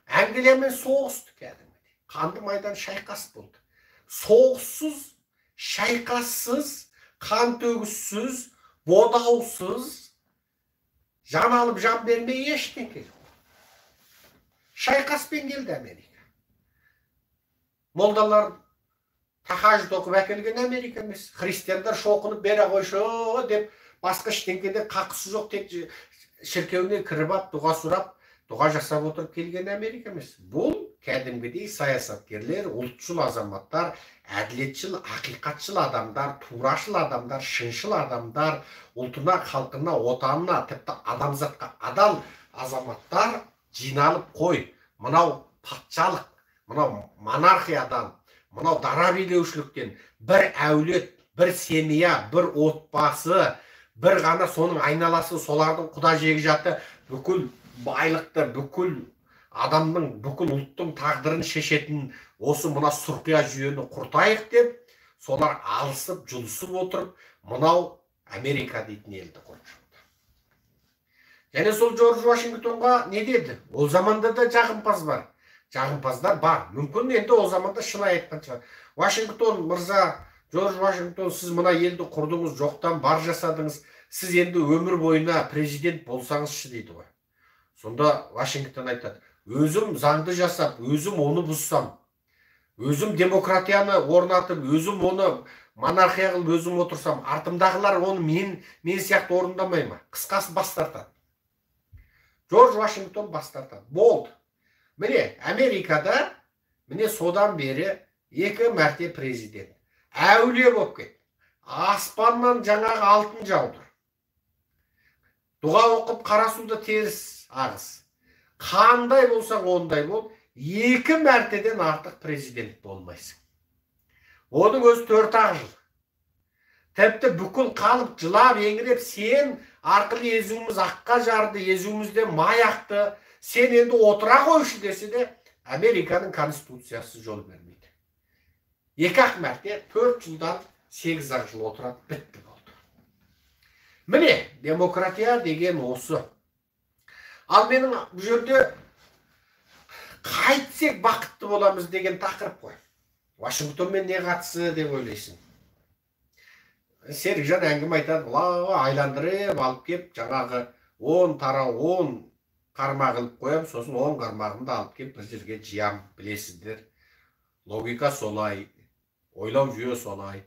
Англиямен соғысты кәдімгідей. Қанды майдан шайқас болды. Соғыссыз, шайқассыз, қан төгіссіз, бодаусыз, жан алып жан бермей ештеңе жоқ. Шайқаспен келді Америка. Молдалар тахажжуд оқып әкелген Америка емес. Христиандар шоқынып бере қойшы деп басқа ештеңкеде қақысы жоқ, тек шіркеуіне кіріп ап, дұға сұрап, дұға жасап отырып келген Америка емес. Бұл кәдімгідей саясаткерлер, ұлтшыл азаматтар, әділетшіл, ақиқатшыл адамдар, турашыл адамдар, шыншыл адамдар, ұлтына, халқына, отанына, тіпті адамзатқа адал азаматтар жиналып қой. Мынау патшалық, мынау монархиядан, мынау дара билеушіліктен бір әулет, бір семья, бір отбасы, бір ғана соның айналасы, солардың құда жекжаты бүкіл байлықты, бүкіл адамның, бүкіл ұлттың тағдырын шешетін осы мына сұрқия жүйені құртайық деп, солар алысып, жұлысып отырып, мынау Америка дейтін елді құрып шықты. Және сол Джордж Вашингтонға не деді? Ол заманда да жағымпаз бар. Жағымпаздар бар. Мүмкін енді ол заманда шынай айтқан шығар. Вашингтон мырза, Джордж Вашингтон, сіз мына елді құрдыңыз, жоқтан бар жасадыңыз, сіз енді өмір бойына президент болсаңызшы дейді ғой. Сонда Вашингтон айтады, өзім заңды жасап, өзім оны бұзсам, өзім демократияны орнатып, өзім оны монархия қылып өзім отырсам, артымдағылар оны мен сияқты орындамай ма? Қысқасы бас тартады. Джордж Вашингтон бас тартады. Болды. Міне, Америкада міне содан бері 2 мәрте президент. Әулие болып кетті. Аспаннан жаңағы алтын жаудыр. Дұға оқып қара суды теріс ағыз. Қандай болсаң ондай бол, 2 мәртеден артық президент болмайсың. Оның өзі 4-ақ жыл. Тіпті бүкіл қалып жылап еңіреп, сен арқылы езуіміз аққа жарды, езуімізде май ақты, сен енді отыра қойшы десе де, Американың конституциясы жол бермейді. 2-ақ мәрте 4 жылдан 8-ақ жыл отырады, бітті болды. Міне, демократия деген осы. Ал менің бұл жерде қайтсек бақытты боламыз деген тақырып қой. Вашингтонмен не қатысы деп ойлайсың. Серікжан әңгіме айтады, былай айландырып алып кеп, жаңағы 10 тарау 10 қармақ іліп қоям, сосын 10 қармағымды алып кеп бір жерге жиям, білесіздер. Логика солай, ойлау жүйе солай.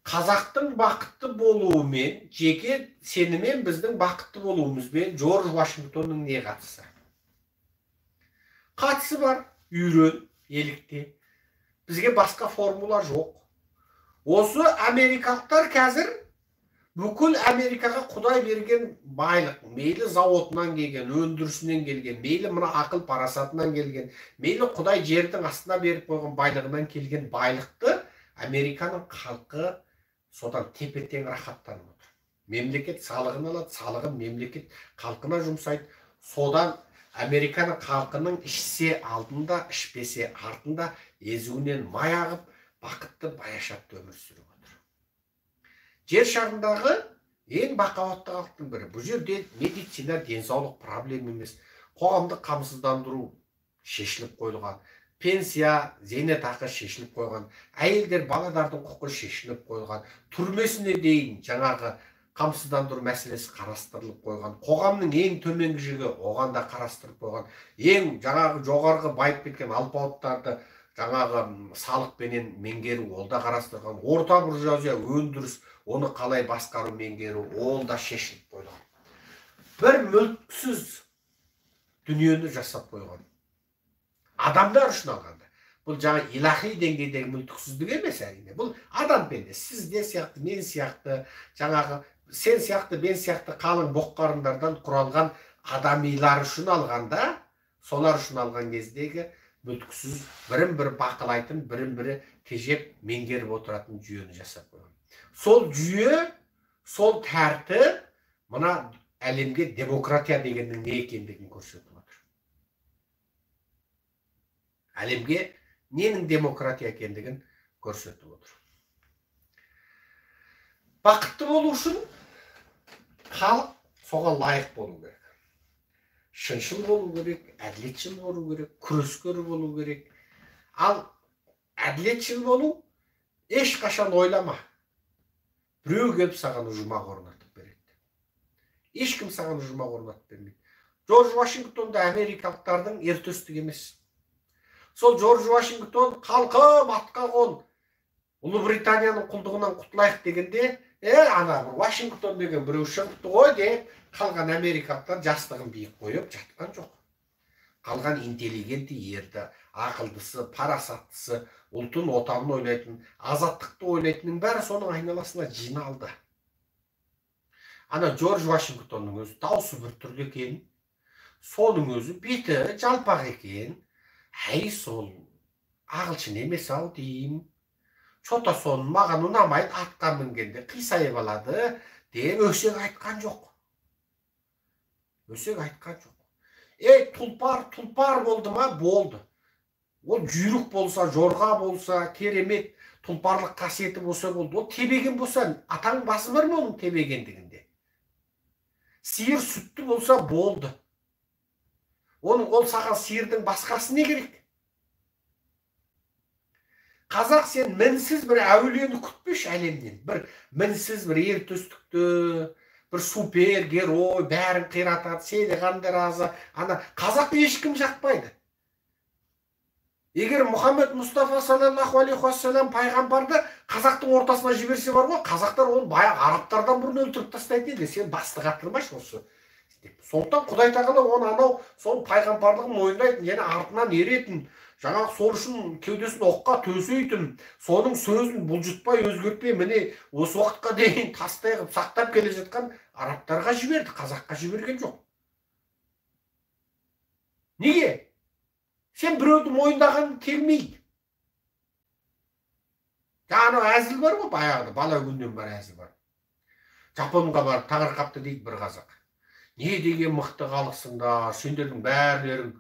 Қазақтың бақытты болуымен, жеке сенімен біздің бақытты болуымызбен Джордж Вашингтонның не қатысы? Қатысы бар, үйрен, елікте. Бізге басқа формула жоқ. Осы америкалықтар қазір бүкіл Америкаға Құдай берген байлық, мейлі зауытынан келген, өндірісінен келген, мейлі мына ақыл парасатынан келген, мейлі Құдай жердің астына беріп қойған байлығынан келген байлықты Американың халқы содан тепе-тең рахаттанып отыр. Мемлекет салығын алады, салығын мемлекет халқына жұмсайды. Содан Американың халқының ішсе алдында, ішпесе артында езуінен май ағып, бақытты баяшатты өмір сүріп отыр. Жер шарындағы ең бақуатты халықтың бірі. Бұл жерде медицина, денсаулық проблема емес. Қоғамдық қамсыздандыру шешіліп қойылған. Пенсия, зейнетақы шешіліп қойған. Әйелдер, балалардың құқы шешіліп қойылған. Түрмесіне дейін жаңағы қамсыздандыру мәселесі қарастырылып қойған. Қоғамның ең төменгі жігі оған да қарастырып қойған. Ең жаңағы жоғарғы байып кеткен алпауыттарды жаңағы салықпенен меңгеру, ол да қарастырған. Орта буржуазия өндіріс, оны қалай басқару меңгеру, ол да шешіліп қойған. Бір мүлтіксіз дүниені жасап қойған. Адамдар үшін алғанда. Бұл жаңа илахи деңгейдегі мүлтіксіздік емес әрине. Бұл адам пенде, сізде сияқты, мен сияқты, жаңағы сен сияқты, мен сияқты қалың боққарындардан құралған адамилар үшін алғанда, солар үшін алған кездегі мүлтіксіз, бірін бірі бақылайтын, бірін бірі тежеп, меңгеріп отыратын жүйені жасап қойған. Сол жүйе, сол тәртіп мына әлемге демократия дегеннің не екендігін көрсетіп отыр. Әлемге ненің демократия екендігін көрсетіп отыр. Бақытты болу үшін халық соған лайық болу керек. Шыншыл болу керек, әділетшіл болу керек, күрескер болу керек. Ал әділетшіл болу ешқашан ойлама. Біреу келіп саған жұмақ орнатып береді. Ешкім саған жұмақ орнатып бермейді. Джордж Вашингтон да америкалықтардың ер төстігі емес. Сол Джордж Вашингтон халқым атқа қон, Ұлыбританияның құлдығынан құтылайық дегенде, ана Вашингтон деген біреу шығыпты ғой деп қалған америкалықтар жастығын биік қойып жатқан жоқ. Қалған интеллигенті ерді, ақылдысы, парасаттысы, ұлтын, отанын ойлайтын, азаттықты ойлайтынның бәрі соның айналасына жиналды. Ана Джордж Вашингтонның өзі даусы бір түрлі екен, соның өзі беті жалпақ екен. Әй, сол ағылшын емес ау деймін. Чота соның маған ұнамайды, атқа мінгенде қисайып алады деп өсек айтқан жоқ. Өсек айтқан жоқ. Ей, тұлпар, тұлпар болды ма? Болды. Ол жүйрік болса, жорға болса, керемет тұлпарлық қасиеті болса болды. Ол тебеген болса, атаң басы бар ма оның тебегендігінде? Сиыр сүтті болса болды. Оның ол саған сиырдың басқасы не керек? Қазақ сен мінсіз бір әулиені күтпеш әлемнен. Бір мінсіз бір ер төстікті, бір супер герой, бәрін қиратады, селиған да разы. Ана қазақты ешкім жақпайды. Егер Мұхаммед Мұстафа саллаллаху алейхи уассалам пайғамбарды қазақтың ортасына жіберсе бар ғой, қазақтар оны баяғы арабтардан бұрын өлтіріп тастайтын еді. Сен басты қатырмашы осы. Сондықтан Құдай тағала оны анау сол пайғамбарлығын мойындайтын, және артынан еретін, жаңағы сол үшін кеудесін оққа төсейтін, соның сөзін бұлжытпай өзгертпей міне осы уақытқа дейін тастай қылып сақтап келе жатқан арабтарға жіберді, қазаққа жіберген жоқ. Неге? Сен біреуді мойындаған келмейді. Жаңағы әзіл бар ғой, баяғыда бала күннен бар әзіл бар. Жапонға барып таңырқапты дейді бір қазақ. Не деген мықты халықсыңдар, сендердің бәрілерің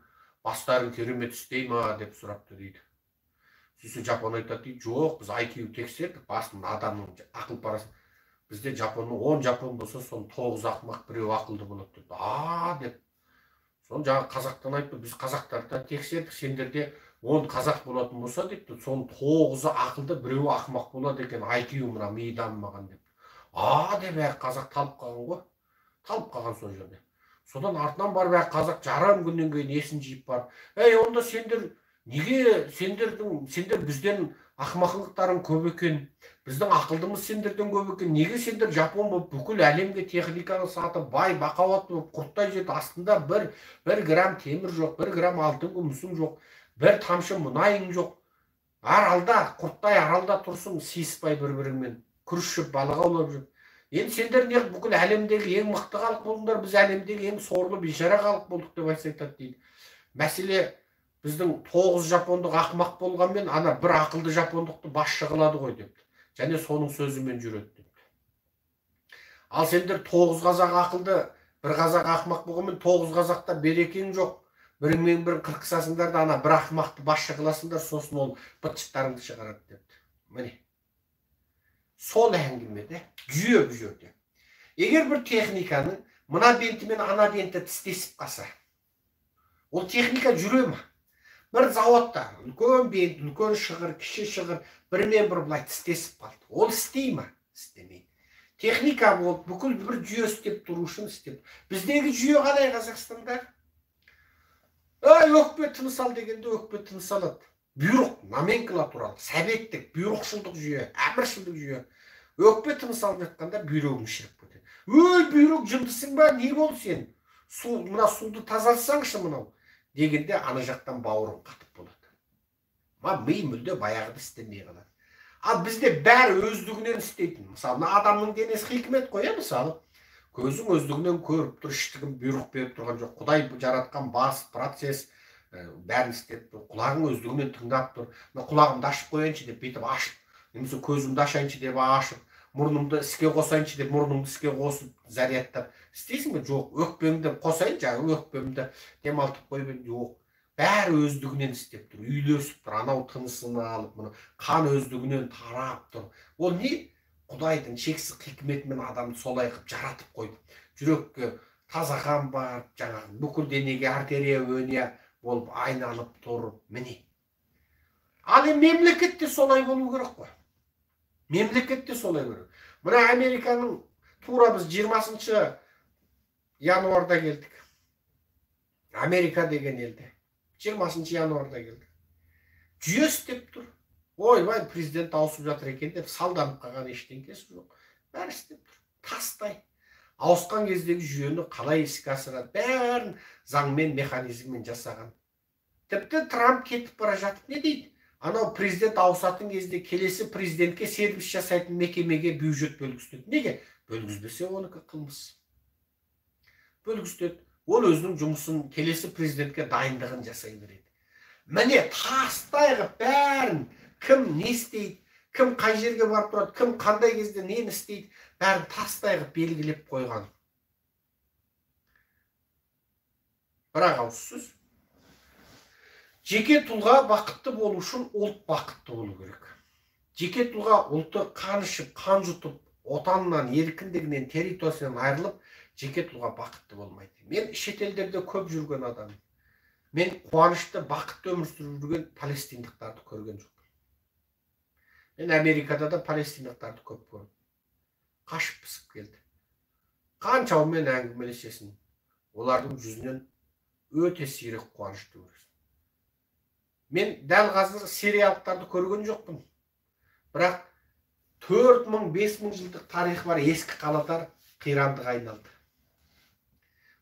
бастарың керемет істей ма деп сұрапты дейді. Сөйтсе жапон айтады дейді, жоқ, біз IQ тексердік, басын адамның ақыл парасы. Бізде жапонның 10 жапон болса, соның 9 ақымақ, біреу ақылды болады деп. А деп. Соны жаңа қазақтан айтты, біз қазақтарды тексердік, сендерде 10 қазақ болатын болса депті, соның 9-ы ақылды, біреуі ақымақ болады екен, IQ мына миы дамымаған деп. А деп әр қазақ талып қалған ғой. Талып қалған сол жерде. Содан артынан барып әр қазақ жарым күннен кейін есін жиып барып, ей, онда сендер неге сендер бізден ақымақлықтарың көп екен, біздің ақылдымыз сендерден көп екен, неге сендер жапон болып бүкіл әлемге техниканы сатып, бай бақауатты болып құрттай жетіп, астында бір грамм темір жоқ, бір грамм алтын күмісің жоқ, бір тамшы мұнайың жоқ, аралда, құрттай аралда тұрсың, сиыспай бір-біріңмен, күрішіп, балық аулап жүріп. Енді сендер не бүкіл әлемдегі ең мықты халық болдыңдар, біз әлемдегі ең сорлы бейшара халық болдық деп айтса айтады дейді. Мәселе біздің 9 жапондық ақымақ болғанмен, ана бір ақылды жапондықты басшы қылады ғой депті. Және соның сөзімен жүреді депті. Ал сендер 9 қазақ ақылды, бір қазақ ақымақ болғанмен 9 қазақта берекең жоқ. Біріңмен бірің қырқысасыңдар да ана бір ақымақты басшы қыласыңдар, сосын ол быт-шыттарыңды шығарады депті. Міне. Сол әңгімеде жүйе бұл жерде. Егер бір техниканың мына бенті мен ана бенті тістесіп қалса, ол техника жүре ме? Бір зауытта үлкен бент, үлкен шығыр, кіші шығыр, бірмен бір былай тістесіп қалды. Ол істей ме? Істемейді. Техника болып, бүкіл бір жүйе істеп тұру үшін істеп. Біздегі жүйе қалай Қазақстанда? Ай, өкпе тыныс ал дегенде өкпе тыныс алады. Бұйрық, номенклатуралық, советтік, бұйрықшылдық жүйе, әміршілдік жүйе. Өкпе тыныс алып жатқанда бүйрегің шіріп кетеді. Өй, бүйрек жындысың ба? Не болды сен? Су, мына суды тазартсаңшы мынау дегенде ана жақтан бауырың қатып болады. Ма ми мүлде баяғыда істемей қалады. Ал бізде бәрі өздігінен істейтін. Мысалы, мына адамның денесі хикмет қой, мысалы. Көзің өздігінен көріп тұр, іштігін бұйрық беріп тұрған жоқ. Құдай жаратқан бас, процесс, бәрін істеп тұр. Құлағың өздігінен тыңдап тұр. Мына құлағымды ашып қояйыншы деп бүйтіп ашып, немесе көзімді ашайыншы деп ашып, мұрнымды іске қосайыншы деп мұрныңды іске қосып зарядтап істейсің бе? Жоқ. Өкпемді қосайын, жаңағы өкпемді демалтып қойып, жоқ. Бәрі өздігінен істеп тұр, үйлесіп тұр, анау тынысын алып, мұны қан өздігінен тарап тұр. Ол не? Құдайдың шексіз хикметімен адамды солай қылып жаратып қойды. Жүрекке таза қан бар, жаңағы бүкіл денеге артерия өне болып айналып тұр, міне. Ал мемлекет те солай болу керек қой. Мемлекет те солай керек. Мына Американың тура біз 20 январда келдік. Америка деген елде 20 январда келдік. Жүйе істеп тұр. Ойбай, президент ауысып жатыр екен деп салданып қалған ештеңкесі жоқ. Бәрі істеп тұр. Тастай. Ауысқан кездегі жүйені қалай іске асырады, бәрін заңмен, механизммен жасаған. Тіпті Трамп кетіп бара жатып не дейді? Анау президент ауысатын кезде келесі президентке сервис жасайтын мекемеге бюджет бөлгізеді. Неге? Бөлгізбесе оныкі қылмыс. Бөлгізеді. Ол өзінің жұмысын келесі президентке дайындығын жасай береді. Міне тастай қылып бәрін кім не істейді, кім қай жерге барып тұрады, кім қандай кезде нені істейді, бәрін тастай қылып белгілеп қойған. Бірақ ауыз сөз. Жеке тұлға бақытты болу үшін ұлт бақытты болу керек. Жеке тұлға ұлты қан ішіп, қан жұтып, отанынан, еркіндігінен, территориясынан айырылып, жеке тұлға бақытты болмайды. Мен шетелдерде көп жүрген адаммын. Мен қуанышты, бақытты өмір сүріп жүрген палестиндықтарды көрген жоқпын. Мен Америкада да палестиндықтарды көп көрдім. Қашып пысып келді. Қаншаумен әңгімелесесің, олардың жүзінен өте сирек қуанышты көресің. Мен дәл қазір сириялықтарды көрген жоқпын. Бірақ 4000-5000 жылдық тарихы бар ескі қалалар қирандыға айналды.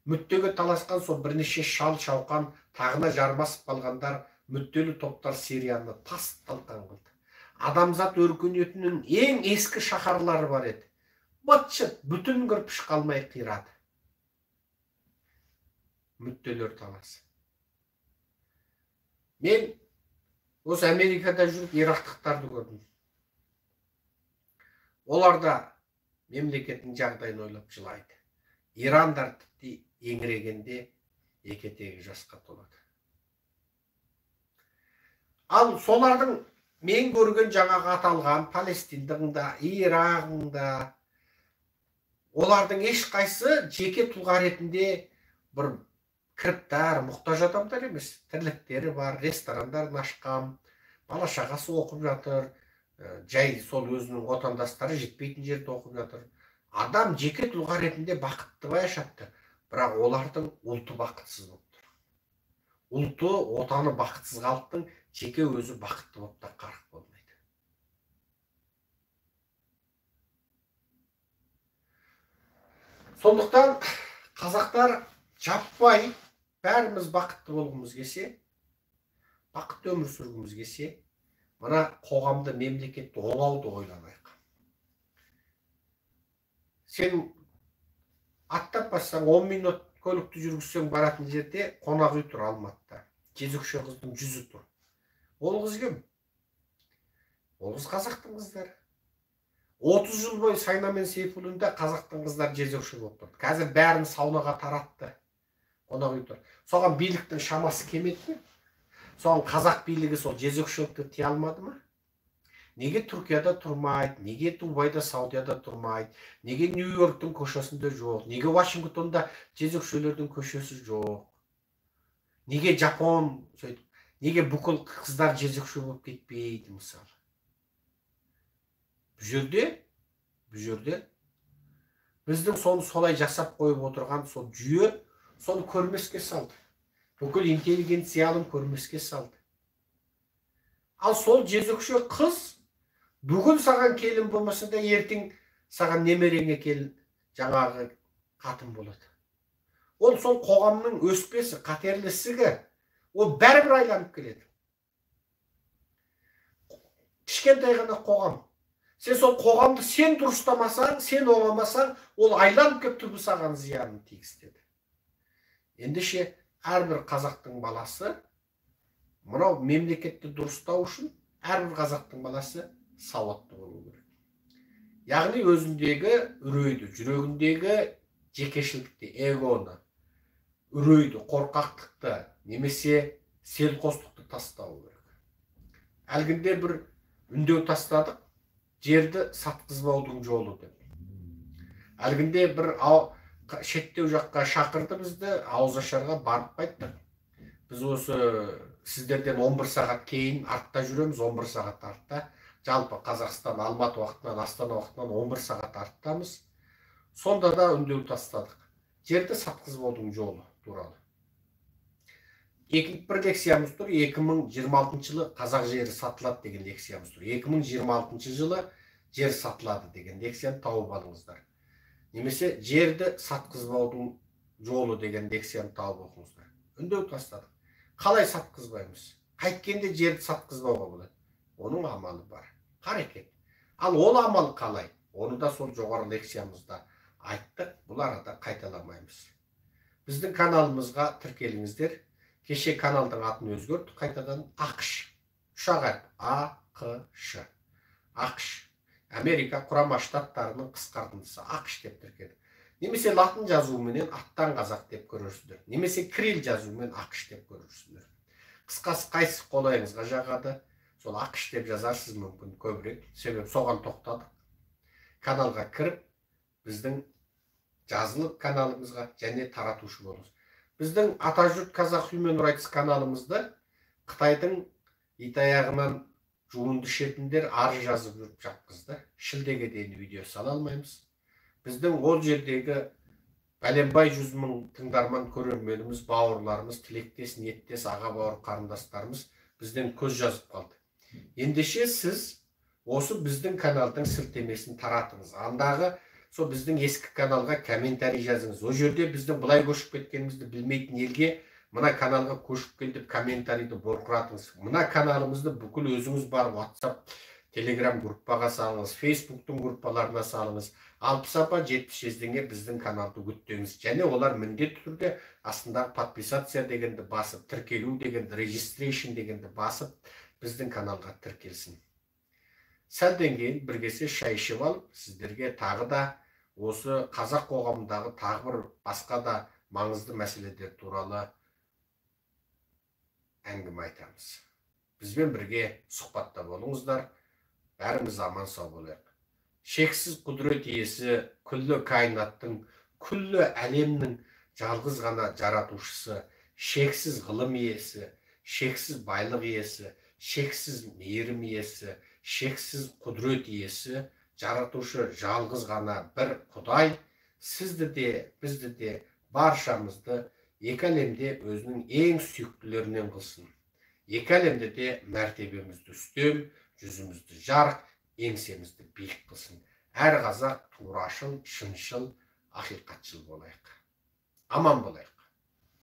Мүддеге таласқан сол бірнеше шал шауқан тағына жармасып қалғандар мүдделі топтар Сирияны тас талқан қылды. Адамзат өркениетінің ең ескі шаһарлары бар еді. Быт-шыт бүтін кірпіш қалмай қирады. Мүдделер таласы. Мен осы Америкада жүріп ирактықтарды көрдім. Олар да мемлекеттің жағдайын ойлап жылайды. Ирандар тіпті еңірегенде екі етегі жасқа толады. Ал солардың Мен көрген жаңағы аталған Палестиндың да, Ирағың да, олардың ешқайсы жеке тұлға ретінде бір кіріптар, мұқтаж адамдар емес. Тірліктері бар, ресторандарын ашқан, бала шағасы оқып жатыр, жай сол өзінің отандастары жетпейтін жерде оқып жатыр. Адам жеке тұлға ретінде бақытты баяшатты, бірақ олардың ұлты бақытсыз болып тұр. Ұлты, отаны бақытсыз халықтың жеке өзі бақытты болып та қарық болмайды. Сондықтан қазақтар жаппай бәріміз бақытты болғымыз келсе, бақытты өмір сүргіміз келсе, мына қоғамды, мемлекетті оңауды ойланайық. Сен аттап бассаң, 10 минут көлікті жүргізсең баратын жерде қонақ үй тұр Алматыда. Жезөкше қыздың жүзі тұр. Ол қыз кім? Ол қыз қазақтың қыздары. 30 жыл бойы Сайна мен Сейфуллинде қазақтың қыздары жезөкше болып тұрды. Қазір бәрін саунаға таратты. Қонақ үй тұр. Соған биліктің шамасы келмеді ме? Соған қазақ билігі сол жезөкшелікті тия алмады ма? Неге Түркияда тұрмайды, неге Дубайда, Саудияда тұрмайды, неге Нью-Йорктың көшесінде жоқ, неге Вашингтонда жезөкшелердің көшесі жоқ, неге Жапон сөйтіп, неге бүкіл қыздар жезөкше болып кетпейді мысалы? Бұл жерде біздің соны солай жасап қойып отырған сол жүйе соны көрмеске салды. Бүкіл интеллигенцияны көрмеске салды. Ал сол жезөкше қыз бүгін саған келін болмаса да ертең саған немереңе келін жаңағы қатын болады. Ол сол қоғамның өспесі, қатерлі ісігі, ол бәрібір айланып келеді. Кішкентай ғана қоғам. Сен сол қоғамды сен дұрыстамасаң, сен оңамасаң, ол айланып кеп түбі саған зиянын тигізеді. Ендеше әрбір қазақтың баласы мынау мемлекетті дұрыстау үшін әрбір қазақтың баласы сауатты болу керек. Яғни өзіндегі үрейді, жүрегіндегі жекешілдікті, эгоны, үрейді, қорқақтықты немесе селқостықты тастау керек. Әлгінде бір үндеу тастадық, жерді сатқызбаудың жолы деп. Әлгінде бір шеттеу жаққа шақырды бізді, ауызашарға барып қайттық. Біз осы сіздерден 11 сағат кейін артта жүреміз, 11 сағат артта. Жалпы Қазақстан, Алматы уақытынан, Астана уақытынан 11 сағат арттамыз. Сонда да үндеу тастадық. Жерді сатқызбаудың жолы туралы. Бір лекциямыз тұр, 2026 жылы қазақ жері сатылады деген лекциямыз тұр. 2026 жылы жер сатылады деген лекцияны тауып алыңыздар. Немесе жерді сатқызбаудың жолы деген лекцияны тауып оқыңыздар. Үндеу тастадық. Қалай сатқызбаймыз? Қайткенде жерді сатқызбауға болады. Оның амалы бар. Қарекет. Ал ол амал қалай? Оны да сол жоғары лекциямызда айттық. Бұл арада қайталамаймыз. Біздің каналымызға тіркеліңіздер. Кеше каналдың атын өзгерттік қайтадан. АҚШ. Үш-ақ әріп. А-Қ-Ш. АҚШ. Америка Құрама Штаттарының қысқартындысы АҚШ деп тіркелді. Немесе латын жазуыменен аттан қазақ деп көрерсіздер. Немесе кирилл жазуымен АҚШ деп көрерсіздер. Қысқасы қайсы қолайыңызға жағады, сол АҚШ деп жазарсыз мүмкін көбірек. Себеп соған тоқтадық. Каналға кіріп, біздің жазылып каналымызға және таратушы болыңыз. Біздің Атажұрт Қазақ Human Rights каналымызды Қытайдың итаяғынан жуынды ішетіндер арыз жазып жүріп жатқызды. Шілдеге дейін видео сала алмаймыз. Біздің ол жердегі бәленбай 100 мың тыңдарман көрерменіміз, бауырларымыз, тілектес, ниеттес, аға бауыр қарындастарымыз бізден көз жазып қалды. Ендеше сіз осы біздің каналдың сілтемесін таратыңыз. Андағы сол біздің ескі каналға комментарий жазыңыз. Ол жерде біздің былай көшіп кеткенімізді білмейтін елге мына каналға көшіп кел деп комментарийді борқыратыңыз. Мына каналымызды бүкіл өзіңіз барып WhatsApp, Telegram группаға салыңыз, Facebook'тың группаларына салыңыз. 60 апа 70 жездеңе біздің каналды үгіттеңіз. Және олар міндетті түрде астындағы подписация дегенді басып, тіркелу дегенді, registration дегенді басып, біздің каналға тіркелсін. Сәлден кейін бір кесе шай ішіп алып, сіздерге тағы да осы қазақ қоғамындағы тағы бір басқа да маңызды мәселелер туралы әңгіме айтамыз. Бізбен бірге сұхбатта болыңыздар. Бәріміз аман сау болайық. Шексіз құдірет иесі, күллі кайнаттың, күллі әлемнің жалғыз ғана жаратушысы, шексіз ғылым иесі, шексіз байлық иесі, шексіз мейірім иесі, шексіз құдірет иесі, жаратушы жалғыз ғана бір Құдай сізді де, бізді де, баршамызды екі әлемде өзінің ең сүйіктілерінен қылсын. Екі әлемде де мәртебемізді үстем, жүзімізді жарық, еңсемізді биік қылсын. Әр қазақ турашыл, шыншыл, ақиқатшыл болайық. Аман болайық.